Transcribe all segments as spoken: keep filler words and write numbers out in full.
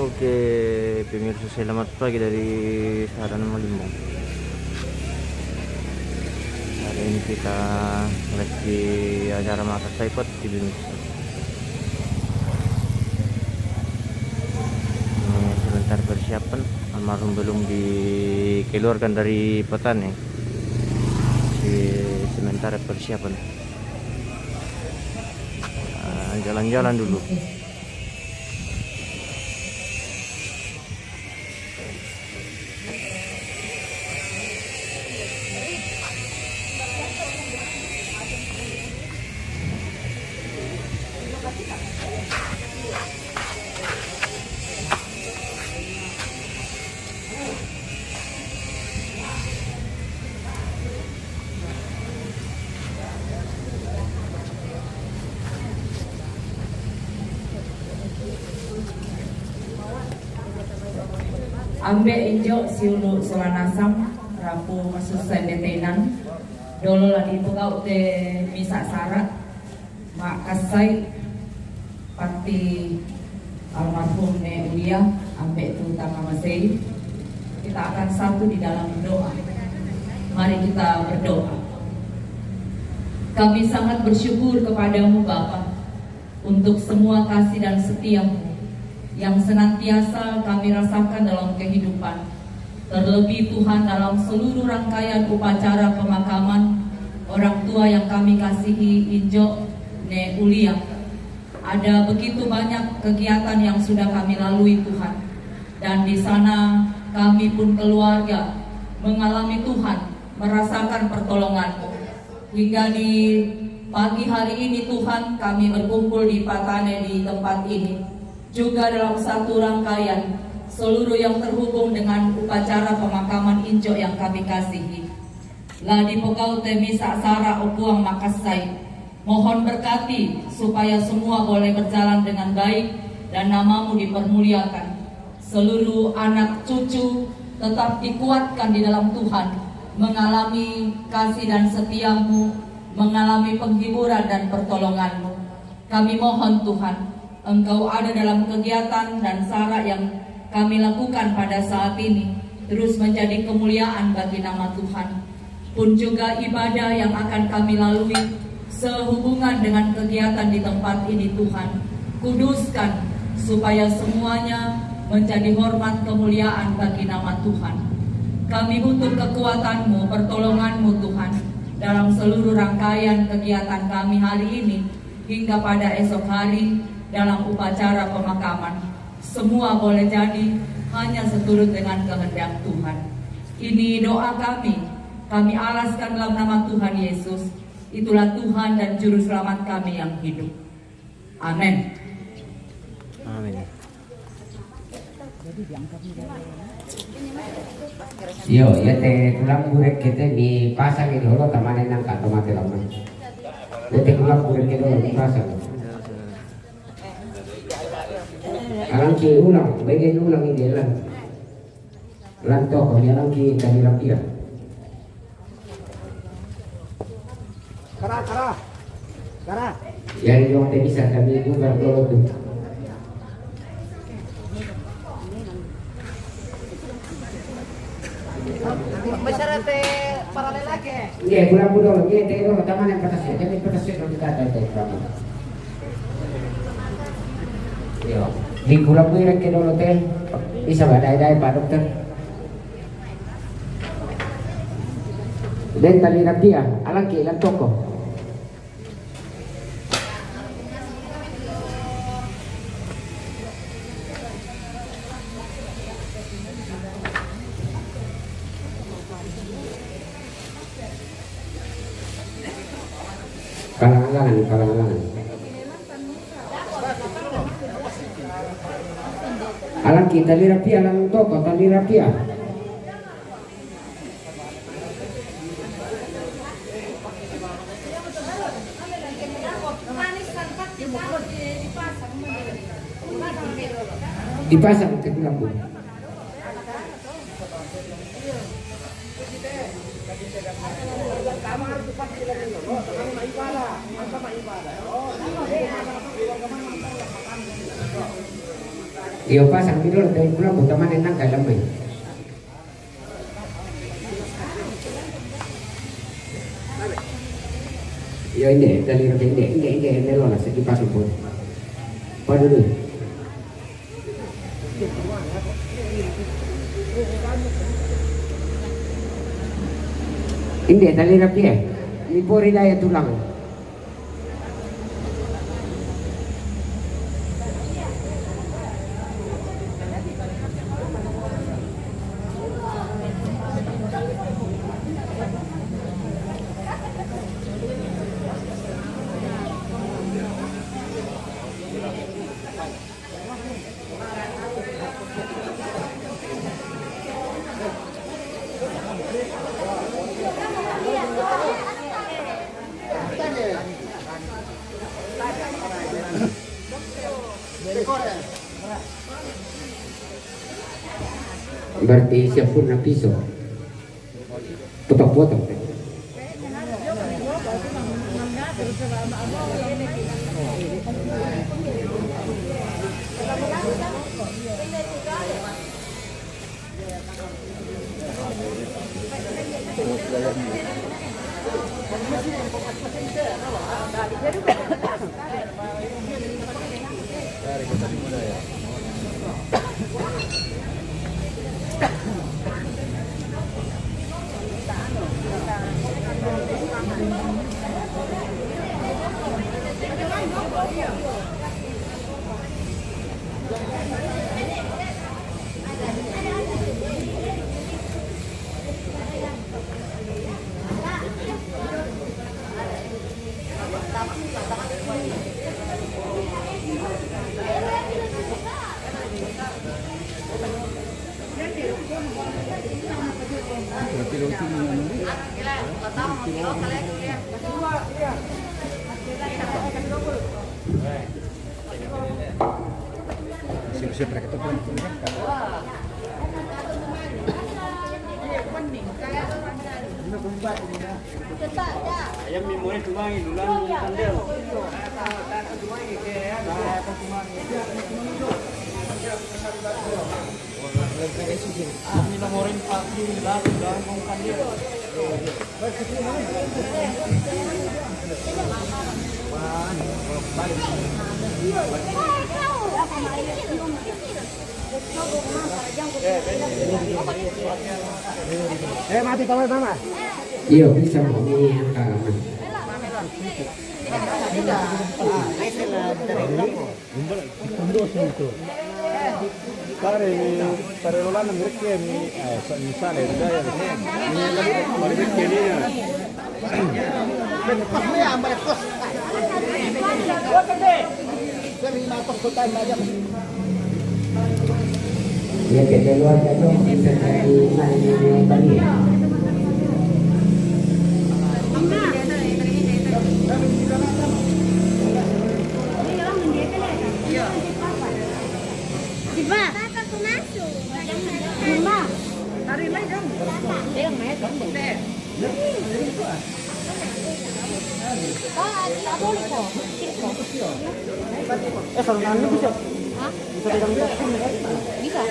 Oke, pemirsa, selamat pagi dari Sadana Malimbong. Hari ini kita live di acara Makassai Pot di Indonesia. Ini sebentar persiapan, almarhum belum dikeluarkan dari petani. Di sementara persiapan. Ah, jalan-jalan dulu. Ambe' injo' siulu' sola nasang, rapu masussa ende tenan, dolo la dipogau' te misa' sara', ma'kassai, patti almarhum Ne' Ulia, ambe' tu tangngamasei. Kita akan satu di dalam doa. Mari kita berdoa. Kami sangat bersyukur kepada-Mu, Bapa, untuk semua kasih dan setia-Mu yang senantiasa kami rasakan dalam kehidupan. Terlebih, Tuhan, dalam seluruh rangkaian upacara pemakaman orang tua yang kami kasihi, Injo' Ne' Ulia. Ada begitu banyak kegiatan yang sudah kami lalui, Tuhan. Dan di sana kami pun keluarga mengalami, Tuhan, merasakan pertolongan-Mu. Hingga di pagi hari ini, Tuhan, kami berkumpul di Patane di tempat ini. Juga dalam satu rangkaian, seluruh yang terhubung dengan upacara pemakaman Injo' yang kami kasihi. La dipogau' te misa' sara', o Puang, ma'kassai. Mohon berkati supaya semua boleh berjalan dengan baik dan nama-Mu dipermuliakan. Seluruh anak cucu tetap dikuatkan di dalam Tuhan, mengalami kasih dan setia-Mu, mengalami penghiburan dan pertolongan-Mu. Kami mohon, Tuhan, Engkau ada dalam kegiatan dan sara' yang kami lakukan pada saat ini, terus menjadi kemuliaan bagi nama Tuhan. Pun juga ibadah yang akan kami lalui sehubungan dengan kegiatan di tempat ini, Tuhan. Kuduskan supaya semuanya menjadi hormat kemuliaan bagi nama Tuhan. Kami butuh kekuatan-Mu, pertolongan-Mu, Tuhan, dalam seluruh rangkaian kegiatan kami hari ini hingga pada esok hari dalam upacara pemakaman. Semua boleh jadi hanya seturut dengan kehendak Tuhan. Ini doa kami, kami alaskan dalam nama Tuhan Yesus. Itulah Tuhan dan Juru Selamat kami yang hidup. Amin. Amin. Iyo, iya te kulambu rekke te ni pasang i dolo tamane nangka to mate lamma. Iya te kulambu rekke dolo ni pasang. Alangki ulang, bege ulang ini lan. Lan toko ni alangki tadi rapia. Kara, kara. Kara. Jadi dong te bisa kami buka dulu tu. Masyarakat paralel lagi. Iya, kulambu dolo, iya te dolo, taman yang patas ya, jadi patas ya dolo kita ada te kulambu. Iyo, di kulambu rekke dolo te, bisa ba dai-dai Pak Dokter? Den tali rapia, alangki lan toko. Kalang-kalang, kalang-kalang. Alangki tali rapia, lan toko tali rapia. Dipasang te kulambu. Iyo, pasang di dolo, tapi pulang buta mana nangka lamai. Iyo, inde, dalira inde, inde, inde, inde, lona, segi pasu pun. Padu dulu. Inde, dalira pie. Ni pori daya tulang. Berarti siap pun na piso. Potong-potong. Ayam mi more tumangi, dulang kandel. Ami na more pa, dulang, dulang kandel. Eh, mati, tama, tama. Iyo, bisa mo, ini yang kalah. Pare, pare Rolando, mira que mi, eh, so-, mi sale, ya, ya, mi, mi, mi, mi, mi, mi, Ya, que te lo haga yo, que te lo haga yo. Diba? Papa, pumasok. Diba? Tari na yun. Bilang na yun. Eh, sarungan niyo, bisa. Ha? Bisa bilang niyo. Bisa.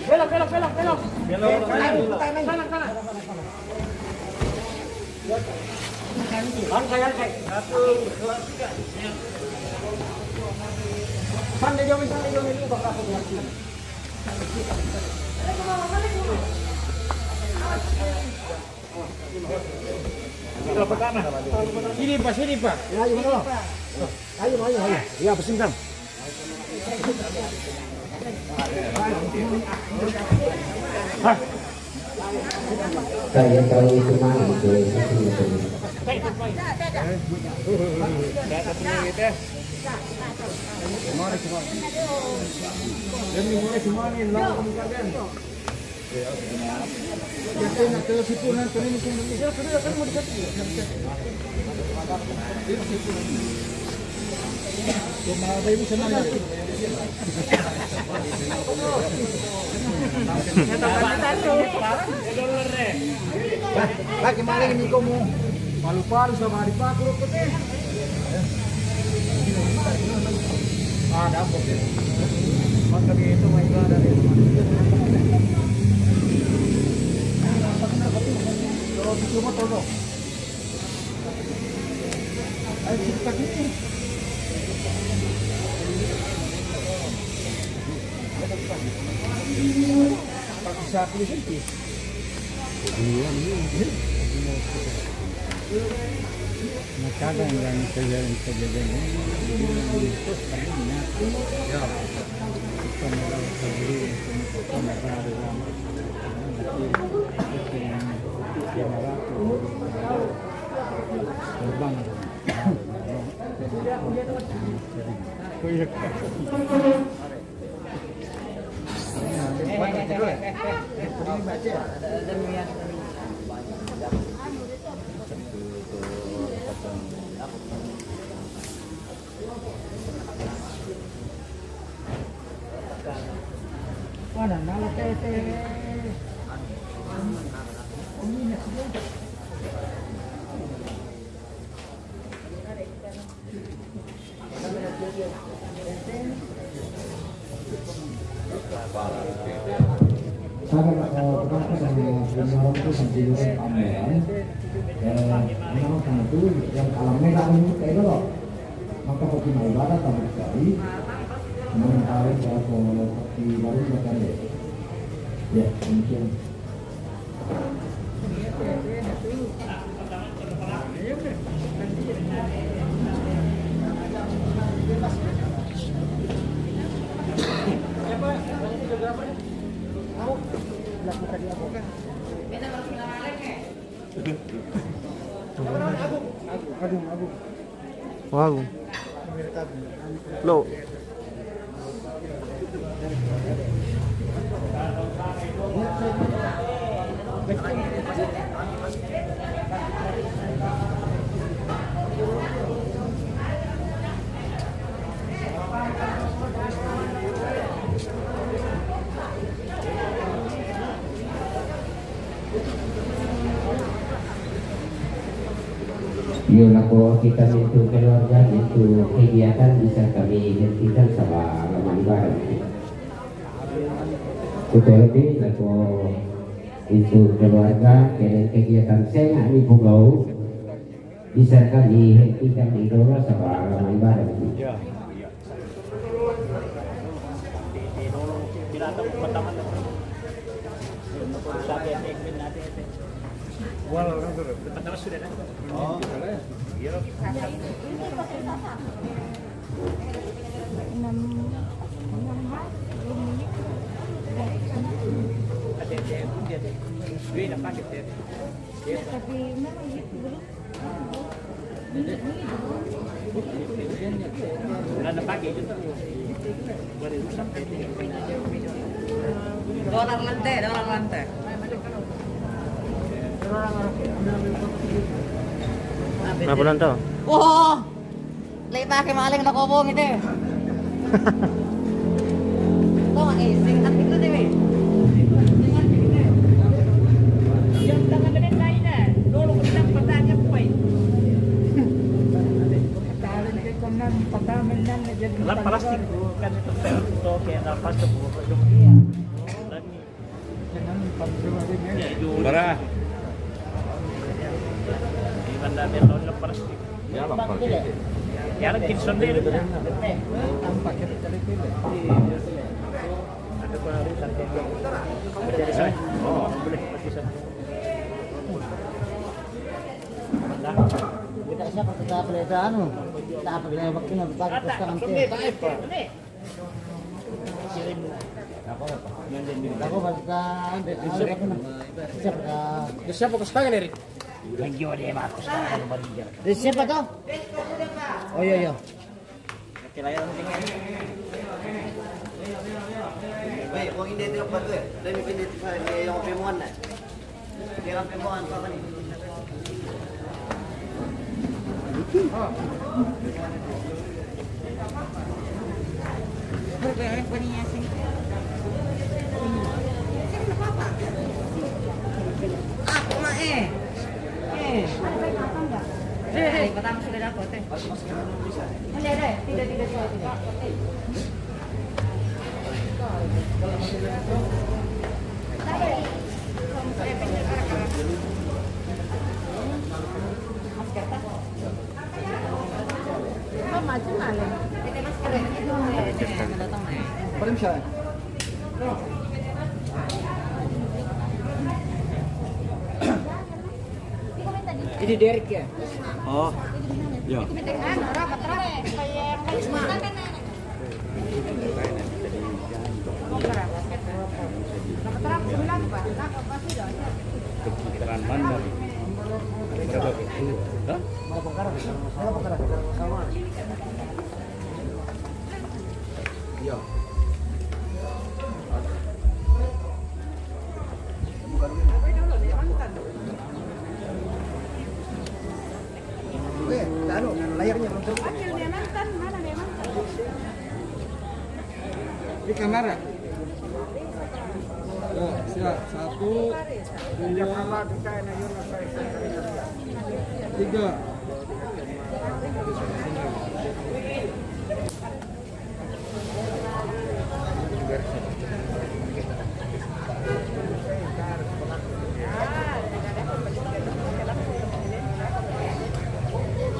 Belok, belok, belok, belok. Belok. Kanan, kanan. Angkai, angkai. Satu, dua, tiga. Sande, jauh, sande, jauh, ini kok kasih. Sini, Pak, sini, Pak. Ya, ayo, ayo. Ayo, ayo, ayo. Ya, pesin, Bang. Saya tahu itu mana itu, itu, itu. Lagi maling ini kamu. Palu-palu sama dipaku rokok teh. Ah, dapur. Maka dia itu main gada dia. Kalau di rumah tolong. Ayo, kita gini. Pakai sapu di sini. Nakada yang kejadian-kejadian ini. Ya. Kita mau tahu dulu, kita mau tahu dulu. Terbang. Saya, eh, berangkat dari Binaran itu sampai dengan Pameran. Eh, memang itu yang alamnya tak menurut saya loh. Maka bagi ibadah tak berkali. Namun kalau saya ke di baru makan ya. Ya, mungkin. Agung, Agung. Wow. Lo. Yo, nako kita mintu keluarga, mintu kegiatan bisa kami hentikan sama lama ibadah. Kuto lebih nako mintu keluarga, kene kegiatan sengah ni bugau, bisa kami hentikan di dolo sama lama ibadah. Dolar lante, dolar lante. Nah, bulan to? Wah, lepa ke maling na kobong itu. Ito, maising. Ano ito, Dewi? Yung tangan na rin na yun, eh. Lolo ko silang patanya po, eh. Dalam plastik, bukan itu. Ito, kaya dalam plastik, bukan yung iya. Bara. Iban dami ang lawan plastik. Ya, lah, pakai. Ya, lagi sendiri. Tampak kita cari pilih. Ada pun hari satu. Jadi saya. Oh, boleh pakai satu. Kita siapa kita pelita anu? Tak apa, kita waktu nak pakai terus tangan kita. Ini. Aku pasukan, siapa? Siapa pasukan, Erik? Lagi ada yang aku sekarang baru. Dari siapa tuh? Oh, iya, iya. Oke, layar penting ya. Baik, uang ini tidak patut ya. Dan bikin itu saya yang opi muan dah. Dia opi muan apa nih? Apa, Mak, eh? Eh. Eh, pertama sudah dapat, eh. Ada, ada. Tidak, tidak, tidak, tidak. Ini Derek ya? Oh, ya. Kepikiran mana? Berapa? Hah? Iya. Oke, anu, layarnya belum terbuka. Ini kamera. Ya, siap. Satu, dua, tiga.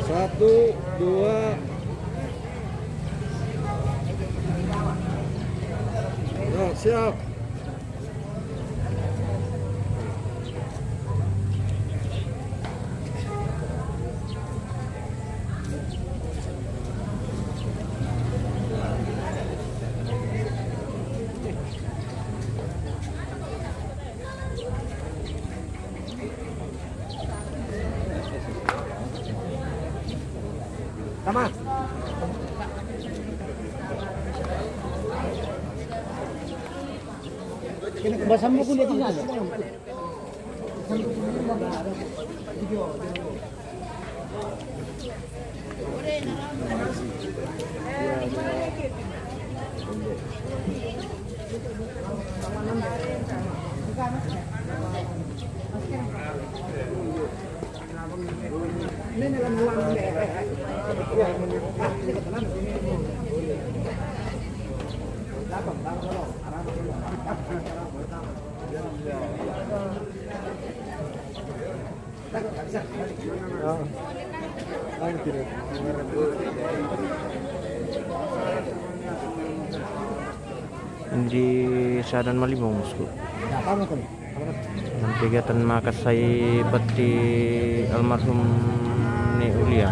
Satu, dua. Ya, siap. Tama. Ini bahasa buku dia tinggal. Di Sadan Malimong, bosku. Nanti kegiatan makasai peti almarhum ni Ulia.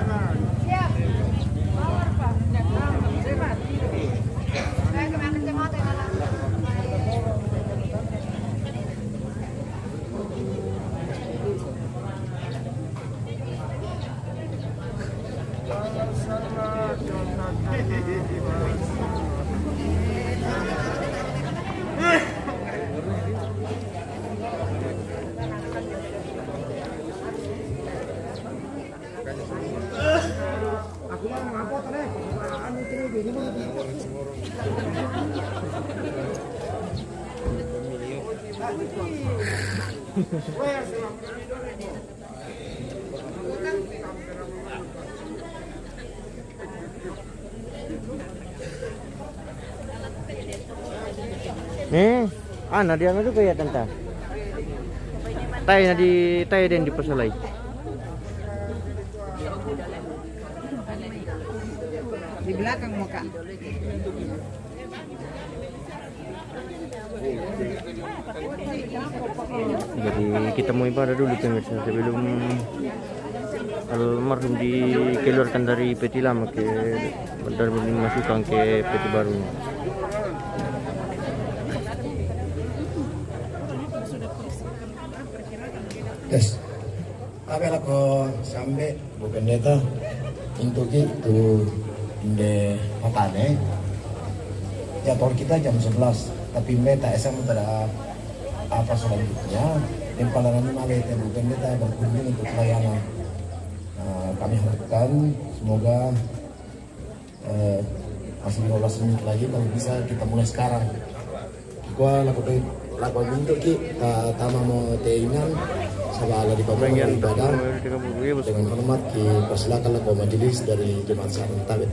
Eh, ana dia anu juga ya, Tanta. Tai na di, tai den di pasalai. Di belakang muka. Jadi kita mau ibadah dulu, pemirsa, sebelum Almarhum dikeluarkan dari peti lama ke, dan dimasukkan ke peti baru. Yes. Tapi lako sampai Bu Pendeta, untuk itu nde matane. Jadwal kita jam sebelas, tapi beta S M tidak apa selanjutnya. Dan pala nani male te Bu Pendeta berkunjung untuk pelayanan. Nah, kami harapkan semoga eh, masih lima belas menit lagi, kalau bisa kita mulai sekarang. Kua lako pe, lako mintu ki, ta, tama mo teingan, saba la di pamua ibadah. Dengan hormat ki persilakan lako majelis dari jemaat Saran Tabet.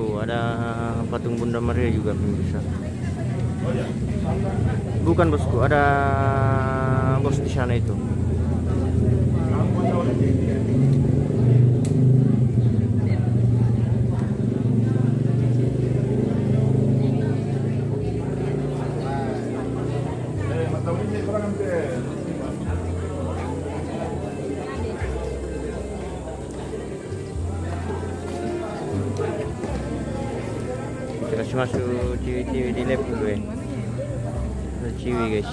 Oh, ada patung Bunda Maria juga, pemirsa. Bukan, bosku, ada bos di sana itu. Kita kasi masuk ciwi-ciwi di Lepulu, eh. Ada ciwi, guys.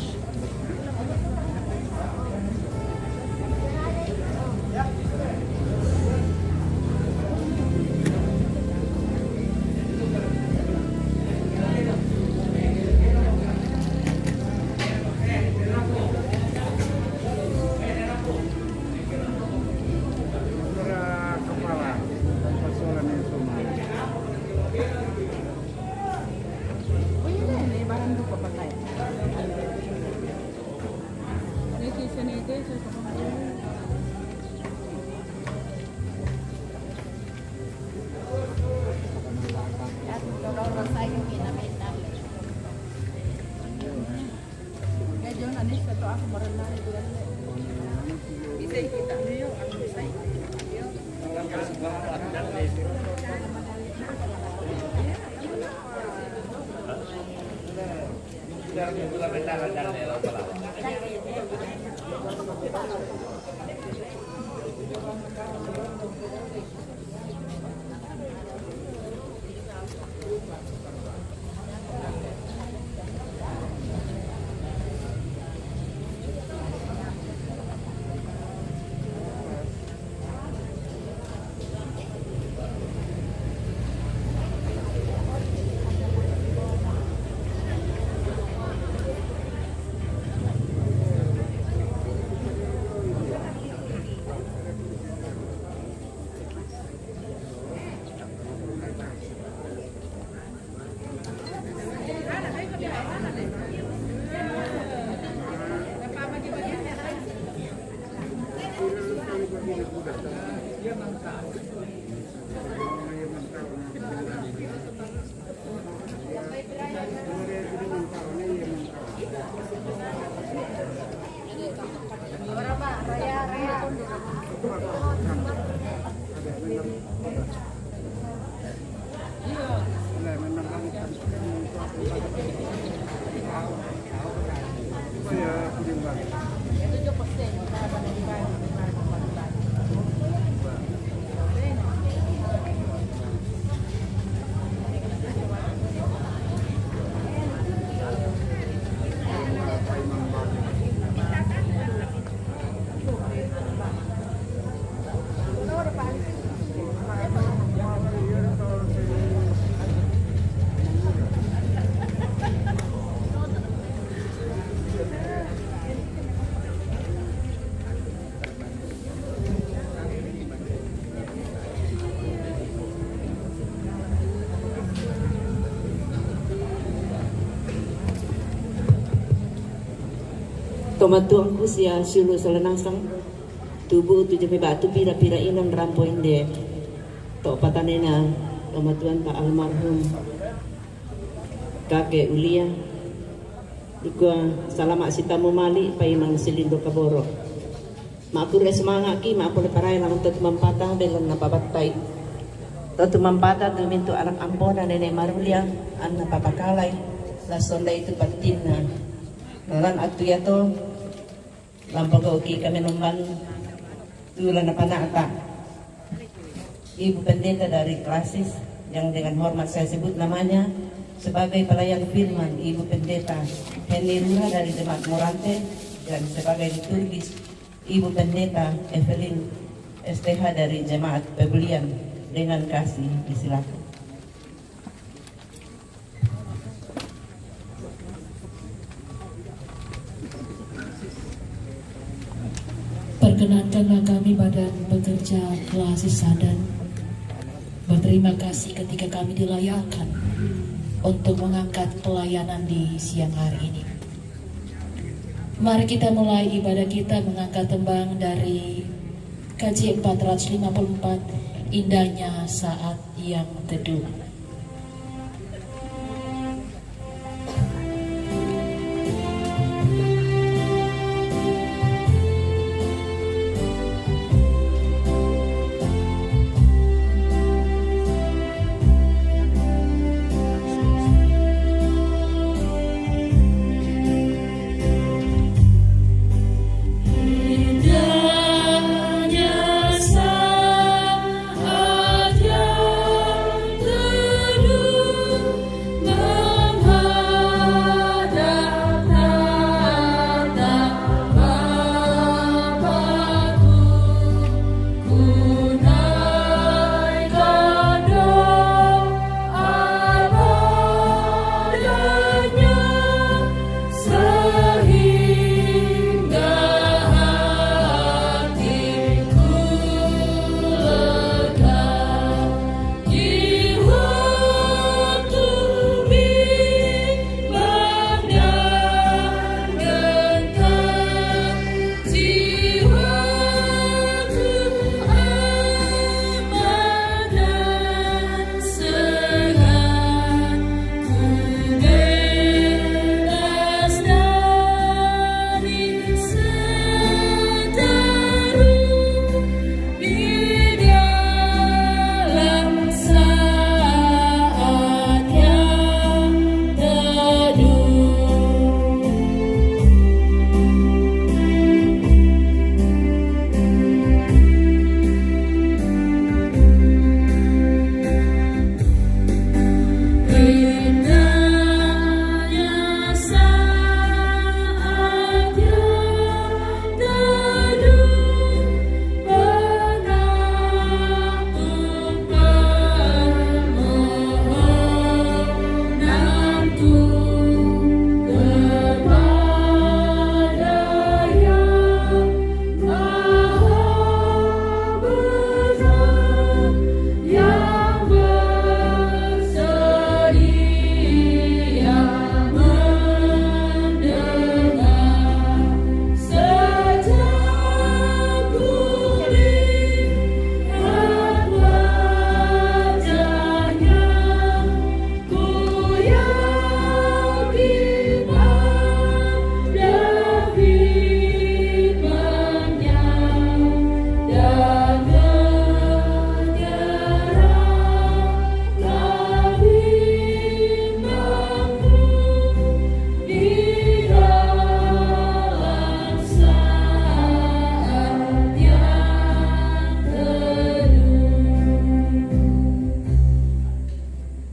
Tomatuangku sia Sulu Salanasang, tubu tu jami batu pira-pira inan rampo inde. Tok patanena tomatuanta almarhum Kake Ulia. Dikua salama sitamu mali paimang silindo kaboro. Mapure sumanga ki, mapure parai lamon totu mampata, belon na papatai. Totu mampata, tumintu anak ampona nene marulia, anna papakalai, la sonda itu patinna. Lalan atu yato, lampa ki kami numban, tula na panata. Ibu Pendeta dari Klasis yang dengan hormat saya sebut namanya sebagai pelayan firman, Ibu Pendeta Henny Rura dari Jemaat Morante, dan sebagai liturgis, Ibu Pendeta Evelyn S T H dari Jemaat Pebulian. Dengan kasih disilakan. Perkenankanlah kami, Badan Pekerja Klasis Sadan, berterima kasih ketika kami dilayakkan untuk mengangkat pelayanan di siang hari ini. Mari kita mulai ibadah kita mengangkat tembang dari K J empat ratus lima puluh empat, Indahnya Saat yang Teduh.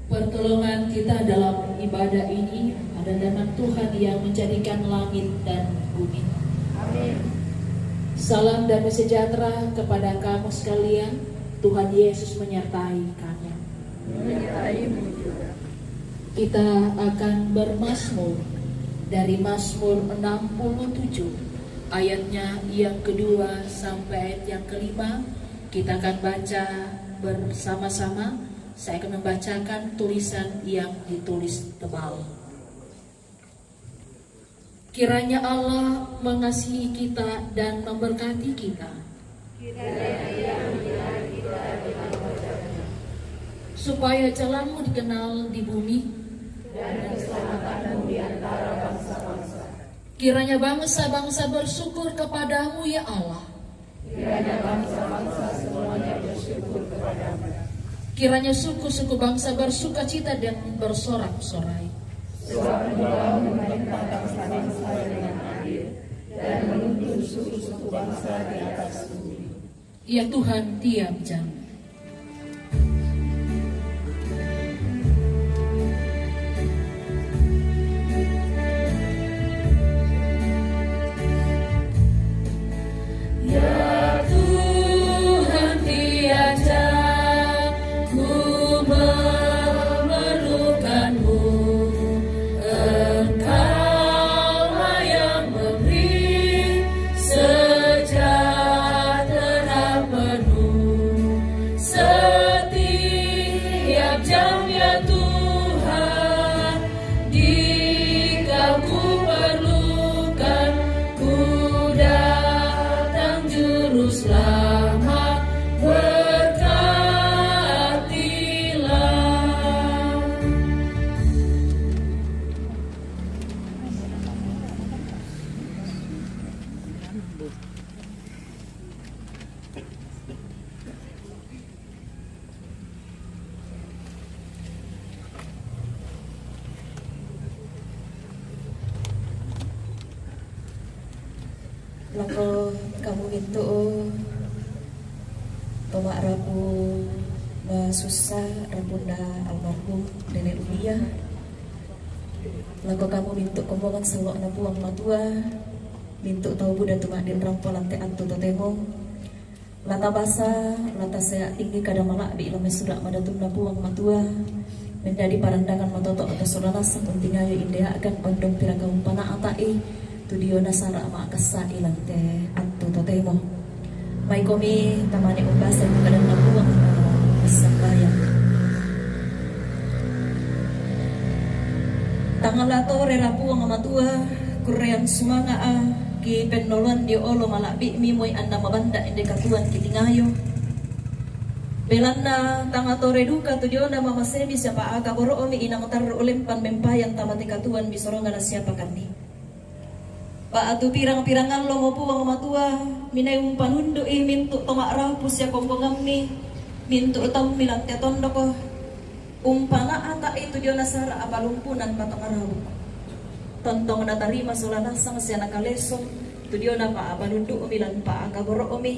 Pertolongan kita dalam ibadah ini ada dalam Tuhan yang menjadikan langit dan bumi. Amin. Salam damai sejahtera kepada kamu sekalian. Tuhan Yesus menyertai kamu. Menyertaimu juga. Kita akan bermazmur dari Mazmur enam puluh tujuh, ayatnya yang kedua sampai ayat yang kelima. Kita akan baca bersama-sama. Saya akan membacakan tulisan yang ditulis tebal. Kiranya Allah mengasihi kita dan memberkati kita. Supaya jalanmu dikenal di bumi. Kiranya bangsa-bangsa bersyukur kepadamu, ya Allah. Kiranya suku-suku bangsa bersukacita dan bersorak-sorai. Sebab Engkau memerintah bangsa-bangsa dengan adil dan menuntun suku-suku bangsa di atas bumi. Ya Tuhan, tiap jam. Ya Tuhan, tiada ku memerlukanmu. Engkaulah yang memberi sejahtera penuh. Setiap jam, ya Tuhan, di Kau ku perlukan, ku datang, Juru Selamat, berkatilah. Lako kamu mintu' toma' rapu masussa, rapunna almarhum Nene' Ulia. Lako kamu mintu' kombongan sallo'na Puang Matua, mintu' tau buda tuma'din rampo lan te' attu totemo. La tabasa, la tasea' tinggi kada mala'bi' lan mai sura' madatunna Puang Matua, mendadi parandangan matoto' to sola nasang untingayo inde a'gan ondong piraka umpana'ata'i tu diona sara' ma'kassa'i lan te attu totemo. Maikomi tamane umbasa tu kadanna Puang, massambayang. Tang la torera Puang Matua, kurreang sumanga'a, kipennoloang dio olo mala'bi'mi moi anna mabanda' inde katuoan kitingayo. Belanna tang tore duka tu diona mamasemi siapa aka boro'mi inang tarru' lempan mempayang tamate katuoan misorongana siapa kanni. Ba'tu pirang-pirang allomo Puang Matua, minai umpanundu'i mintu' toma' rapu sia kombongammi, mintu' taummi lan te tondoko, umpana'ata'i tu diona sara' apalumpunan batang rabu'. Tontong natarima sola nasang sia nakaleso tu diona pa'apanundu'mi lan pa'akaboro'mi.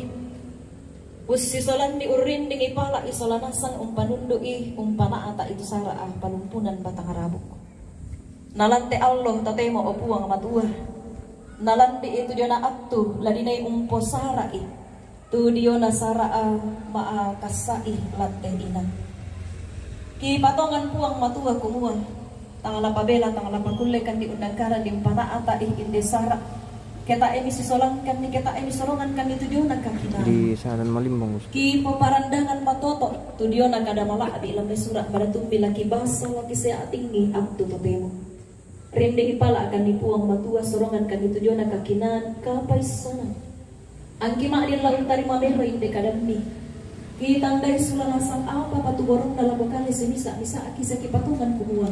Ussisolanni urrindingi pala'i sola nasang umpanundu'i, umpana'ata'i tu sara' apalumpunan batang rabu'. Nalan te allo totemo, o Puang Matua, nalandi'i tu diona attu la dinai umposara'i tu diona sara'a ma'kassa'i lan te inang. Kipatongan Puang Matua kumua, tang la pabela, tang la pakulle kanni unnangkaranni umpana'ata'i inde sara'. Keta'emi sisolangkanni, keta'emi sorongankanni tu diona kakinaan. Di sanan malimbong, Ustaz. Kipaparandangan matoto' tu diona kada mala'bi' lan mai sura' madatummi la kibasa la kisea' tinggi attu totemo. Rinding pala'kanni Puang Matua, sorongankanni tu diona kakinaan, kapaissanan. Angki ma'din la untarima mero inde kadammi. Kitandai sola nasang apa patuboronna lako kale simisa-misa'ki sia kipatongan kumua,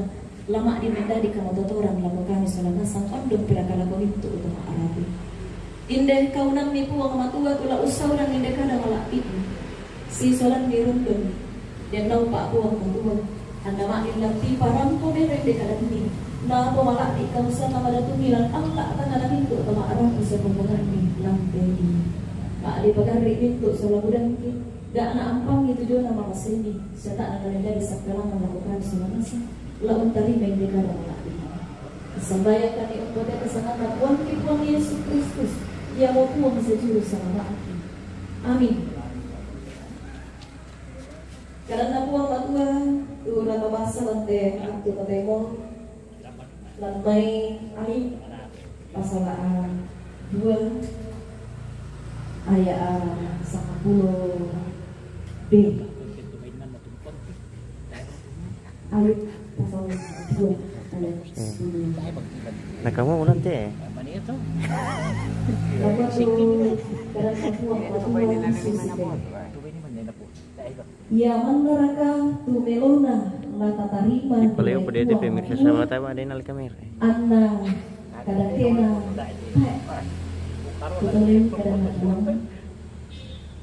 la ma'din mendadi kamatotoran lako kami sola nasang ondong piraka lako mintu' toma' rapu'. Inde kaunammi Puang Matua tu la ussaurang inde kada mala'bi'mi. Sisolanni rundun, den naupa' Puang Matua, anna ma'din la tiparampo mero inde kadammi, napomala'bi' kausana madatummi lan alla' tangngana mintu' toma' rapu' sia kombongammi lan te inang. Ma'dipagarri' mintu' sola budangki, ga' naampangi tu diona mamasemi, sia tae' namendadi sakkalangan lako kami sola nasang, la untarima inde kada mala'bi'. Sambayangkanni umpotete sanganna Puangki Puang Yesu Kristus, iamo Puang sia Juru Salama'ki. Amin. Kadanna Puang Matua, tu la tabasa lan te attu totemo, lan mai Ayub pasala' dua ayat sangpulo B. Ayub pasala' dua ayat sepuluh. Nah, kamu ulang teh. Apa tu kadanna Puang Matua sisi te. Ia manraka tu melona la tatarima ri Puang Matua, anna kadakena tae' kutoloi kadanna Puang.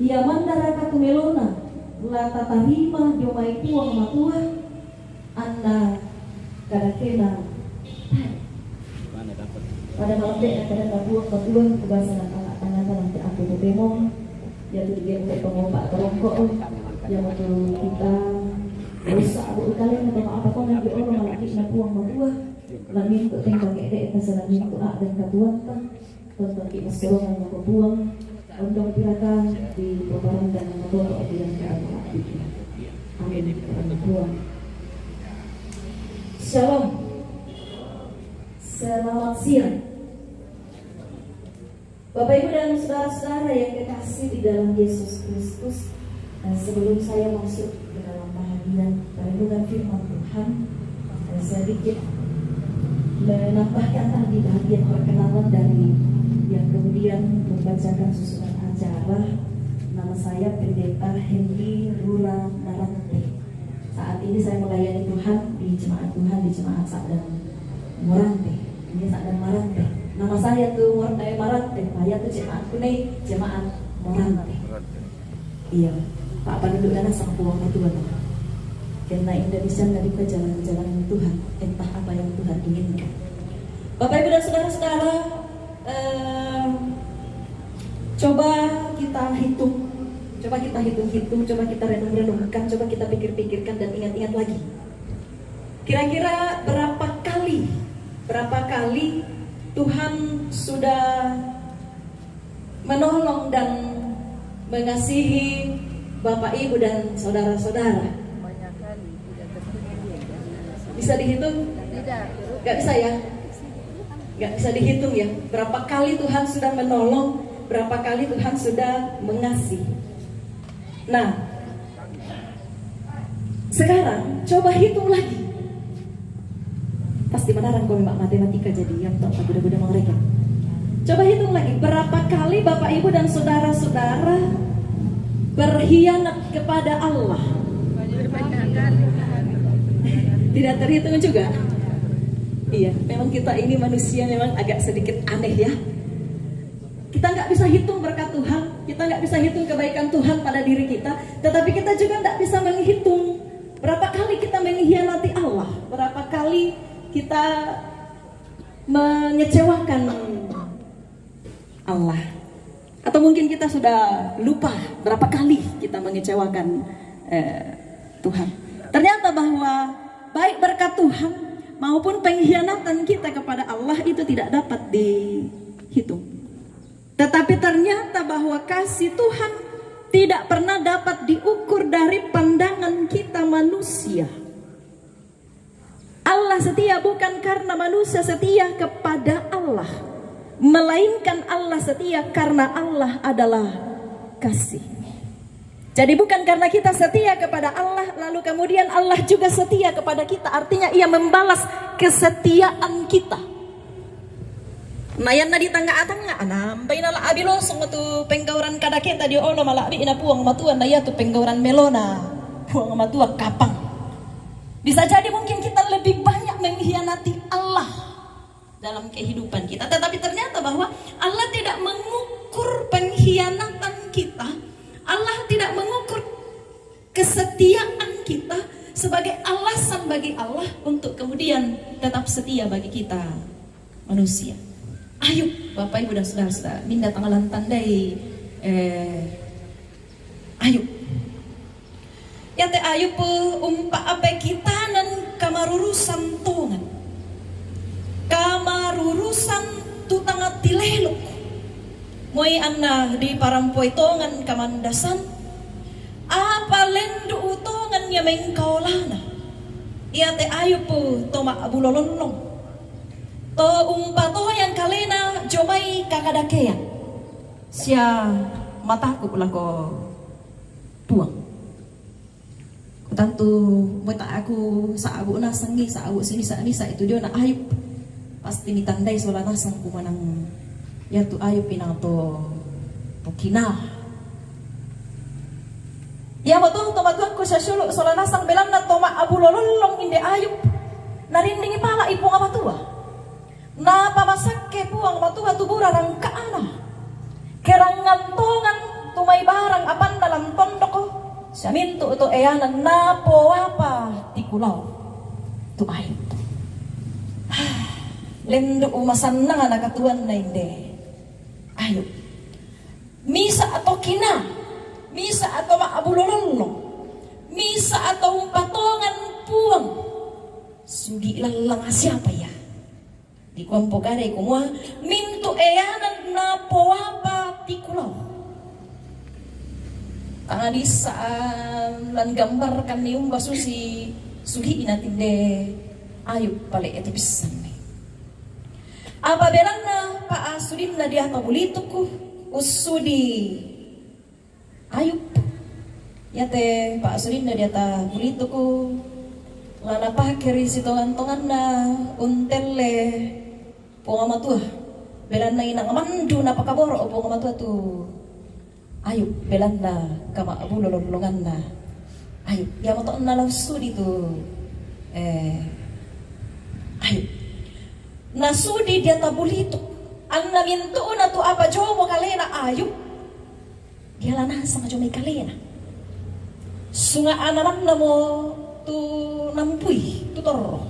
Ia mandaraka tu melona la tatarima dio mai Puang Matua, anna kadakena. Pada malam de kadakena Puang Matua, kubasa na tangan-tangan dalam te aku tu temong, ia tu dige ute pengopak terongkok, ia matu kita rusak bu kalian atau apa kau nanti orang malam na Puang Matua, lamin tu tengkang ede, kasalamin tu ak dan katuan ta. Tonton ki pastorong yang makopuang, ondong piraka di peparan dan matoto bilang keadaan. Amin. Keadaan Tuhan. Shalom. Selamat siang. Bapak Ibu dan saudara-saudara yang kekasih di dalam Yesus Kristus, eh, sebelum saya masuk ke dalam bahagian perenungan firman Tuhan, eh, sedikit menambahkan tadi bahagian perkenalan dari yang kemudian membacakan susunan acara. Nama saya Pendeta Hendy Rura Narante. Saat ini saya melayani Tuhan di jemaat Tuhan di jemaat Sadang Morante. Ini Sadang Marante. Nama saya tu Morante Marante. Saya tu jemaat kunai jemaat Morante. Iya, Pak Panundu Dana sang Puang Matua tu. Kena Indonesia nggak buka jalan-jalan Tuhan. Entah apa yang Tuhan inginkan. Bapak Ibu dan saudara-saudara, em, coba kita hitung, coba kita hitung-hitung, coba kita renung-renungkan, coba kita pikir-pikirkan dan ingat-ingat lagi. Kira-kira berapa kali, berapa kali Tuhan sudah menolong dan mengasihi Bapak Ibu dan saudara-saudara? Bisa dihitung? Nggak bisa ya? Nggak bisa dihitung ya. Berapa kali Tuhan sudah menolong, berapa kali Tuhan sudah mengasihi. Nah, sekarang coba hitung lagi. Pasti melarang kau Mbak matematika jadi yang tak budak-budak mereka. Coba hitung lagi berapa kali Bapak Ibu dan saudara-saudara berkhianat kepada Allah. Tidak terhitung juga. Iya, memang kita ini manusia memang agak sedikit aneh ya. Kita nggak bisa hitung berkat Tuhan, kita nggak bisa hitung kebaikan Tuhan pada diri kita, tetapi kita juga nggak bisa menghitung berapa kali kita mengkhianati Allah, berapa kali kita mengecewakan Allah. Atau mungkin kita sudah lupa berapa kali kita mengecewakan eh, Tuhan. Ternyata bahwa baik berkat Tuhan maupun pengkhianatan kita kepada Allah itu tidak dapat dihitung. Tetapi ternyata bahwa kasih Tuhan tidak pernah dapat diukur dari pandangan kita manusia. Allah setia bukan karena manusia setia kepada Allah, melainkan Allah setia karena Allah adalah kasih. Jadi bukan karena kita setia kepada Allah, lalu kemudian Allah juga setia kepada kita. Artinya ia membalas kesetiaan kita. Nayan na di tanga-tanga, anambai na la abilosong tu penggauran kada kita di olo malabi na Puang Matua na ia tu penggauran melona Puang Matua kapang. Bisa jadi mungkin kita lebih banyak mengkhianati Allah dalam kehidupan kita. Tetapi ternyata bahwa Allah tidak mengukur pengkhianatan kita. Allah tidak mengukur kesetiaan kita sebagai alasan bagi Allah untuk kemudian tetap setia bagi kita manusia. Ayub, Bapak Ibu dan saudara-saudara, minda tangalan tandai eh, Ayub. Iate Ayub umpa ape kitanan kamarurusan tongan. Kamarurusan tu tanga tilelok. Moi anna di parampoi tongan kamandasan. Apa lendu tongan ia mengkaolana. Iate Ayub toma abulolollong. To umpa toyang kalena jomai kakadakean. Sia mataku lako Puang. Kutantu meta aku sa'bu nasangi, sa'bu sini sa misa itu dio na Ayub. Pasti mitandai sola nasang kumanang ia tu Ayub pinang to pokina. Ia mo tu tomatuanku sasulu sola nasang belanna toma abulolollong inde Ayub. Narindingi pala i Puang Matua. Napamasakke Puang Matua tubura rangkaana. Kerangan tongan mai barang apanna lan tondoko, siamintu tu eanan napoapa tiku lao tu Ayub. Lendu umasannang na katuanna inde Ayub. Misa to kina, misa to ma'bulolollo, misa to umpatongan Puang. Sugi lallang siapa ya? Dikua mpokadai kumua, mintu eanan napoapa tiku lao. Tangadi saan lan gambarkan ni umba susi sugi na tinde Ayub pale itu pissanni. Apa belanna pa asudinna diata bulituku, ussudi Ayub. Iate pa'sudinna diata bulituku, la napake ri sitongan-tonganna untelle Puang Matua. Belanna inang mandu napakaboro Puang Matua tu Ayub, belanna kama'bulololonganna Ayub. Iamoto na la ussudi tu, eh, Ayub. Nasudi diata bulituk. Anna mintu'na tu apa jomo kalena Ayub, diala nasang jo mai kalena. Sunga ana mannamo tu nampui, tu torro.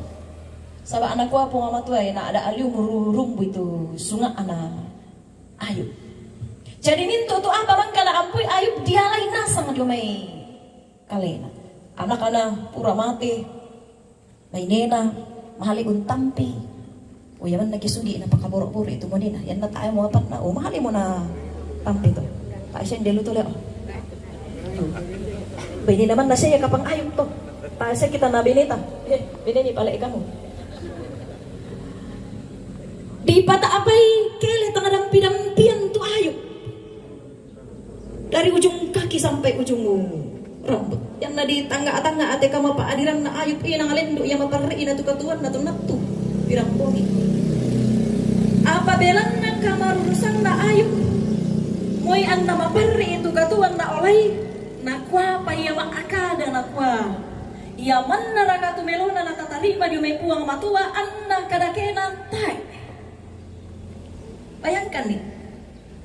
Saba nakua Puang Matua, na ada aliu mururumbu itu sunga ana Ayub. Jadi mintu tu apa mangka naampui Ayub, dialai nasang jo mai kalena. Anakna pura mate, bainena, mahali untampi. O, ia manna ki sugi napakaboro-boro itu monena. Ianna tae mo apanna, o, mahali mo natampi to. Tae sende lu to leo. Bainena manna sia kapang Ayub to. Tae sia kita na beneta. Eh, beneni pale kamu. Dipata'apai kele tanga dampi-dampian tu Ayub. Dari ujung kaki sampai ujung rambut. Ianna di tangnga-tangnga ate kamapa'adiranna Ayub, inang lendu ia maparri'na tu katuanna tu nattu pirang bongi. Apa belanna kamarurusanna Ayub, moi anna maparri tu katuanna olai, nakuapa ia ma'kada, nakua, ia manna raka tu melona natatarima dio mai Puang Matua anna kadakena tae. Bayangkan ni,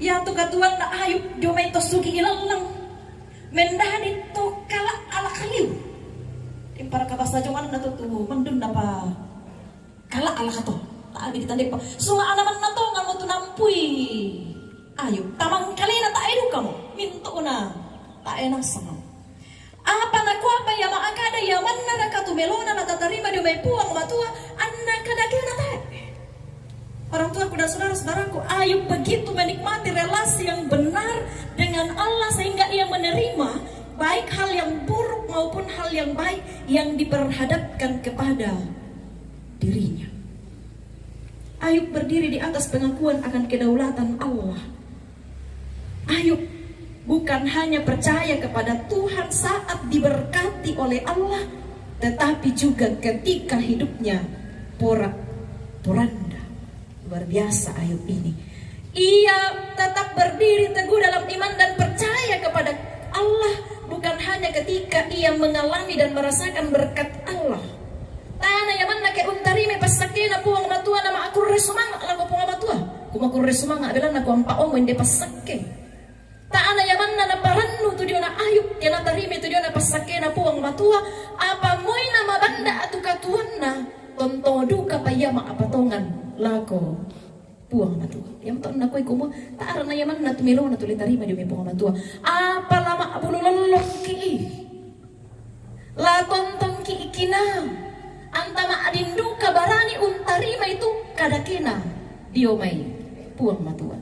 iatu katuanna Ayub dio mai to sugi ilallang, mendadi to kala ala kaliu. Impara kabasa jonganna to tu mendunna pa kala ala kato. Tabi ditandai pa. Sunga ana manna tongan mo tu nampui Ayub. Tamang kalena tae duka mo. Mintu'na tae nasang. Apa nakuapa ia ma'kada, ia manna raka tu melona natatarima dio mai Puang Matua anna kadakena tae. Orang tuaku dan saudara-saudaraku, Ayub begitu menikmati relasi yang benar dengan Allah sehingga ia menerima baik hal yang buruk maupun hal yang baik yang diperhadapkan kepada dirinya. Ayub berdiri di atas pengakuan akan kedaulatan Allah. Ayub bukan hanya percaya kepada Tuhan saat diberkati oleh Allah, tetapi juga ketika hidupnya porak-poranda. Luar biasa Ayub ini. Ia tetap berdiri teguh dalam iman dan percaya kepada Allah, bukan hanya ketika ia mengalami dan merasakan berkat Allah. Tae na ia manna ke untarima passakkena Puang Matua na ma'kurre sumanga' lako Puang Matua. Ku makurre sumanga' belanna kuampa'omo inde passakke. Tae na ia manna naparannu tu diona Ayub, ke natarima tu diona passakkena Puang Matua, apa moi na mabanda tu katuanna, tonto dukapa ia ma'patongan lako Puang Matua. Iamoto nakoi kumua, tae na ia manna tu melona tu litarima dio mai Puang Matua. Apa la ma'bulu lollongki i. La tontongki i kina. Anta ma'din duka barani untarima itu kadakena dio mai Puang Matua.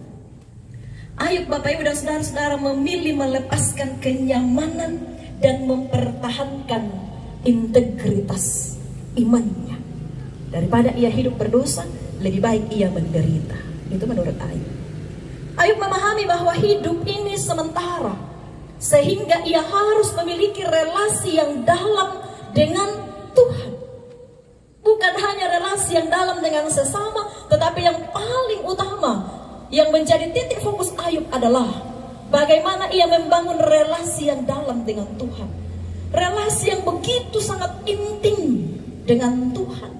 Ayub, Bapak Ibu dan saudara-saudara, memilih melepaskan kenyamanan dan mempertahankan integritas imannya. Daripada ia hidup berdosa, lebih baik ia menderita. Itu menurut Ayub. Ayub memahami bahwa hidup ini sementara, sehingga ia harus memiliki relasi yang dalam dengan Tuhan. Bukan hanya relasi yang dalam dengan sesama, tetapi yang paling utama, yang menjadi titik fokus Ayub adalah bagaimana ia membangun relasi yang dalam dengan Tuhan. Relasi yang begitu sangat intim dengan Tuhan.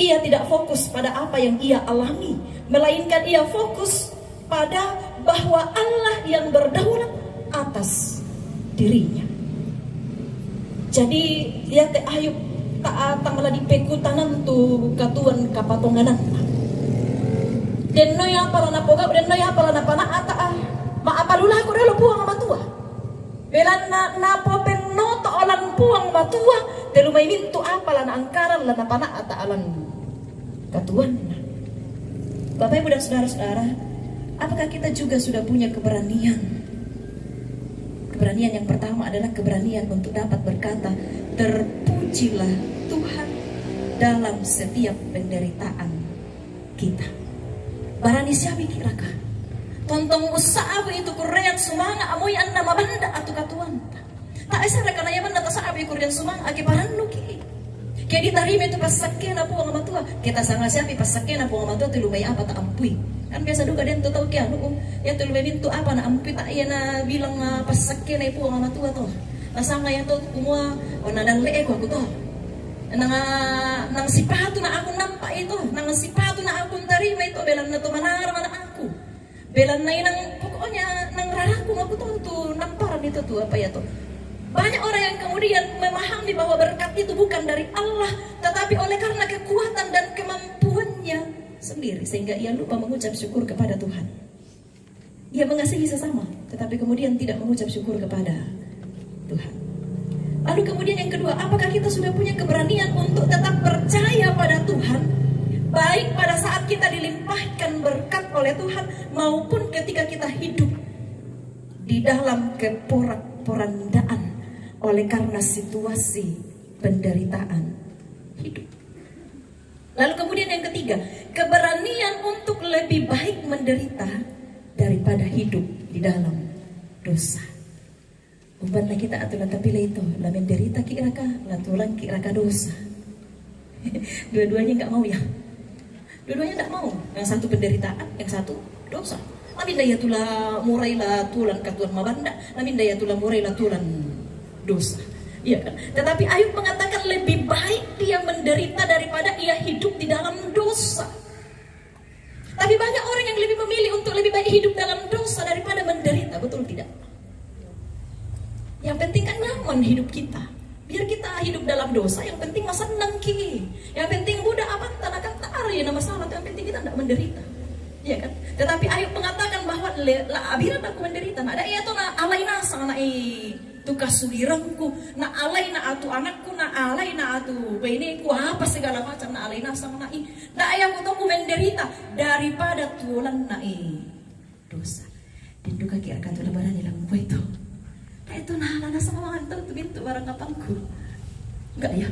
Ia tidak fokus pada apa yang ia alami, melainkan ia fokus pada bahwa Allah yang berdaulat atas dirinya. Jadi, lihat te Ayub, taat tang la di pekutanan tu katuan kapatonganan. Den noi apa la napogau, den noi apa la napanaata, ah. Ma apa lula ko dolo Puang Matua. Belanna napopennoto olan Puang Matua, te lumai mintu apa la naangkaran la napanaata olan katuanna. Bapak Ibu dan saudara-saudara, apakah kita juga sudah punya keberanian? Keberanian yang pertama adalah keberanian untuk dapat berkata, "Terpujilah Tuhan dalam setiap penderitaan kita." Barani siabi ki raka. Tontong usaha itu kurrean sumanga amoi anna mabanda atu katuanta. Tak esa raka na yamanna tasabi kurrean sumanga ake parannu ki. Ke ditarima itu passakkena Puang Matua. Kita sanga siabi passakkena Puang Matua tu lumai apa ta ampui. Kan biasa duka den tu tau ke anu, ya tu lumai mintu apa na ampui tak iya na bilang, ah, passakkena Puang Matua to. Nasanga ya to kumua, oh, na dalle eko aku to. Nang, nang sipatu na aku nampa itu, nang sipatu na aku tarima itu, belanna to manara mana aku. Belanna inang, pokoknya nang raraku aku to tu namparan itu tu apa ya to. Banyak orang yang kemudian memahami bahwa berkat itu bukan dari Allah, tetapi oleh karena kekuatan dan kemampuannya sendiri, sehingga ia lupa mengucap syukur kepada Tuhan. Ia mengasihi sesama, tetapi kemudian tidak mengucap syukur kepada Tuhan. Lalu kemudian yang kedua, apakah kita sudah punya keberanian untuk tetap percaya pada Tuhan, baik pada saat kita dilimpahkan berkat oleh Tuhan maupun ketika kita hidup di dalam keporak-porandaan oleh karena situasi penderitaan hidup. Lalu kemudian yang ketiga, keberanian untuk lebih baik menderita daripada hidup di dalam dosa. Umpanna kita atu la tapilih itu, la menderita ki raka, la tulan ki raka dosa. Dua-duanya nggak mau ya. Dua-duanya nggak mau. Yang satu penderitaan, yang satu dosa. Naminda ia tu la morai la tulan katuan mabanda, naminda ia tu la morai la tulan dosa. Iya kan? Tetapi Ayub mengatakan lebih baik dia menderita daripada ia hidup di dalam dosa. Tapi banyak orang yang lebih memilih untuk lebih baik hidup dalam dosa daripada menderita, betul tidak? Yang penting kan nyaman hidup kita. Biar kita hidup dalam dosa, yang penting mah senang ki. Yang penting budak apa tanah kan tak ada yang masalah, yang penting kita tidak menderita. Iya kan? Tetapi Ayub mengatakan bahwa le, la abiran aku menderita. Nah, ada ia tu na alai nasang na i tu kasugirangku, na alai na atu anakku, na alai na atu baineku, apa segala macam na alai nasang na i. Ndak ya aku tu ku menderita daripada tulan na i dosa. Denduka kira katu la barani la mukua itu. Kayak itu nah, la nasang mangan tu bintu barang kapangku. Enggak ya.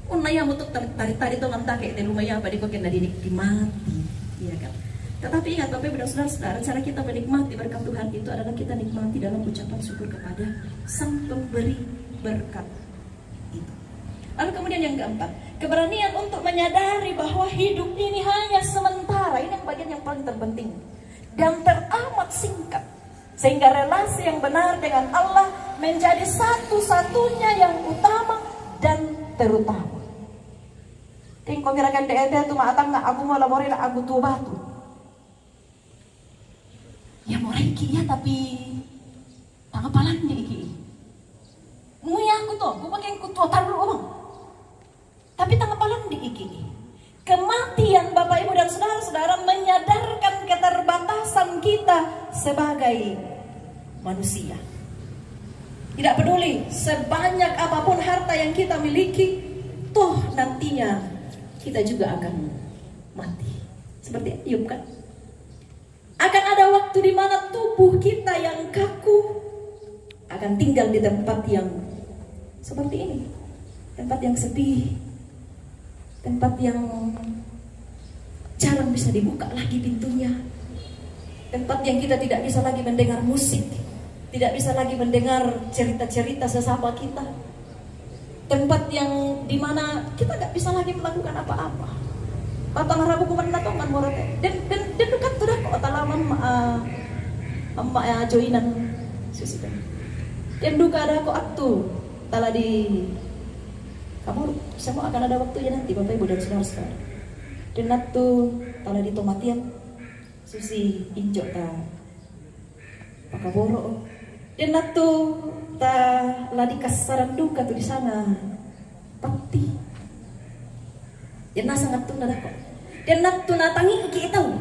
Unna ya mutuk tadi tadi tu ngantake te lumai apa di koken na dinikmati. Iya kan? Tetapi ingat Bapak Ibu dan Saudara-saudara, cara kita menikmati berkat Tuhan itu adalah kita nikmati dalam ucapan syukur kepada Sang Pemberi berkat itu. Lalu kemudian yang keempat, keberanian untuk menyadari bahwa hidup ini hanya sementara. Ini yang bagian yang paling terpenting dan teramat singkat. Sehingga relasi yang benar dengan Allah menjadi satu-satunya yang utama dan terutama. Tingko kira kan dede tu matang na aku mau lamori na aku tu batu. Ya morai ki ya tapi tanga palandi ki. Mui aku tu, aku pakai aku tu taru abang. Tapi tanga palandi ki. Kematian Bapak Ibu dan Saudara-saudara menyadarkan keterbatasan kita sebagai manusia. Tidak peduli sebanyak apapun harta yang kita miliki, toh nantinya kita juga akan mati. Seperti Ayub kan? Akan ada waktu di mana tubuh kita yang kaku akan tinggal di tempat yang seperti ini. Tempat yang sepi. Tempat yang jarang bisa dibuka lagi pintunya. Tempat yang kita tidak bisa lagi mendengar musik, tidak bisa lagi mendengar cerita-cerita sesama kita. Tempat yang dimana kita nggak bisa lagi melakukan apa-apa. Patang rabu kuman na tongan morate. Den den den dukat tu dako tala mamma, ah, mamma, ah, joinan susi kan. Den duka dako atu tala di kaburu. Semua akan ada waktunya nanti Bapak Ibu dan Saudara-saudara. Den atu tala di tomatian susi injo ta Pakaboro'. Den attu ta la dikassaran duka tu disanga patti. Den nasang attunna dako'. Den attu natangi'ki tau.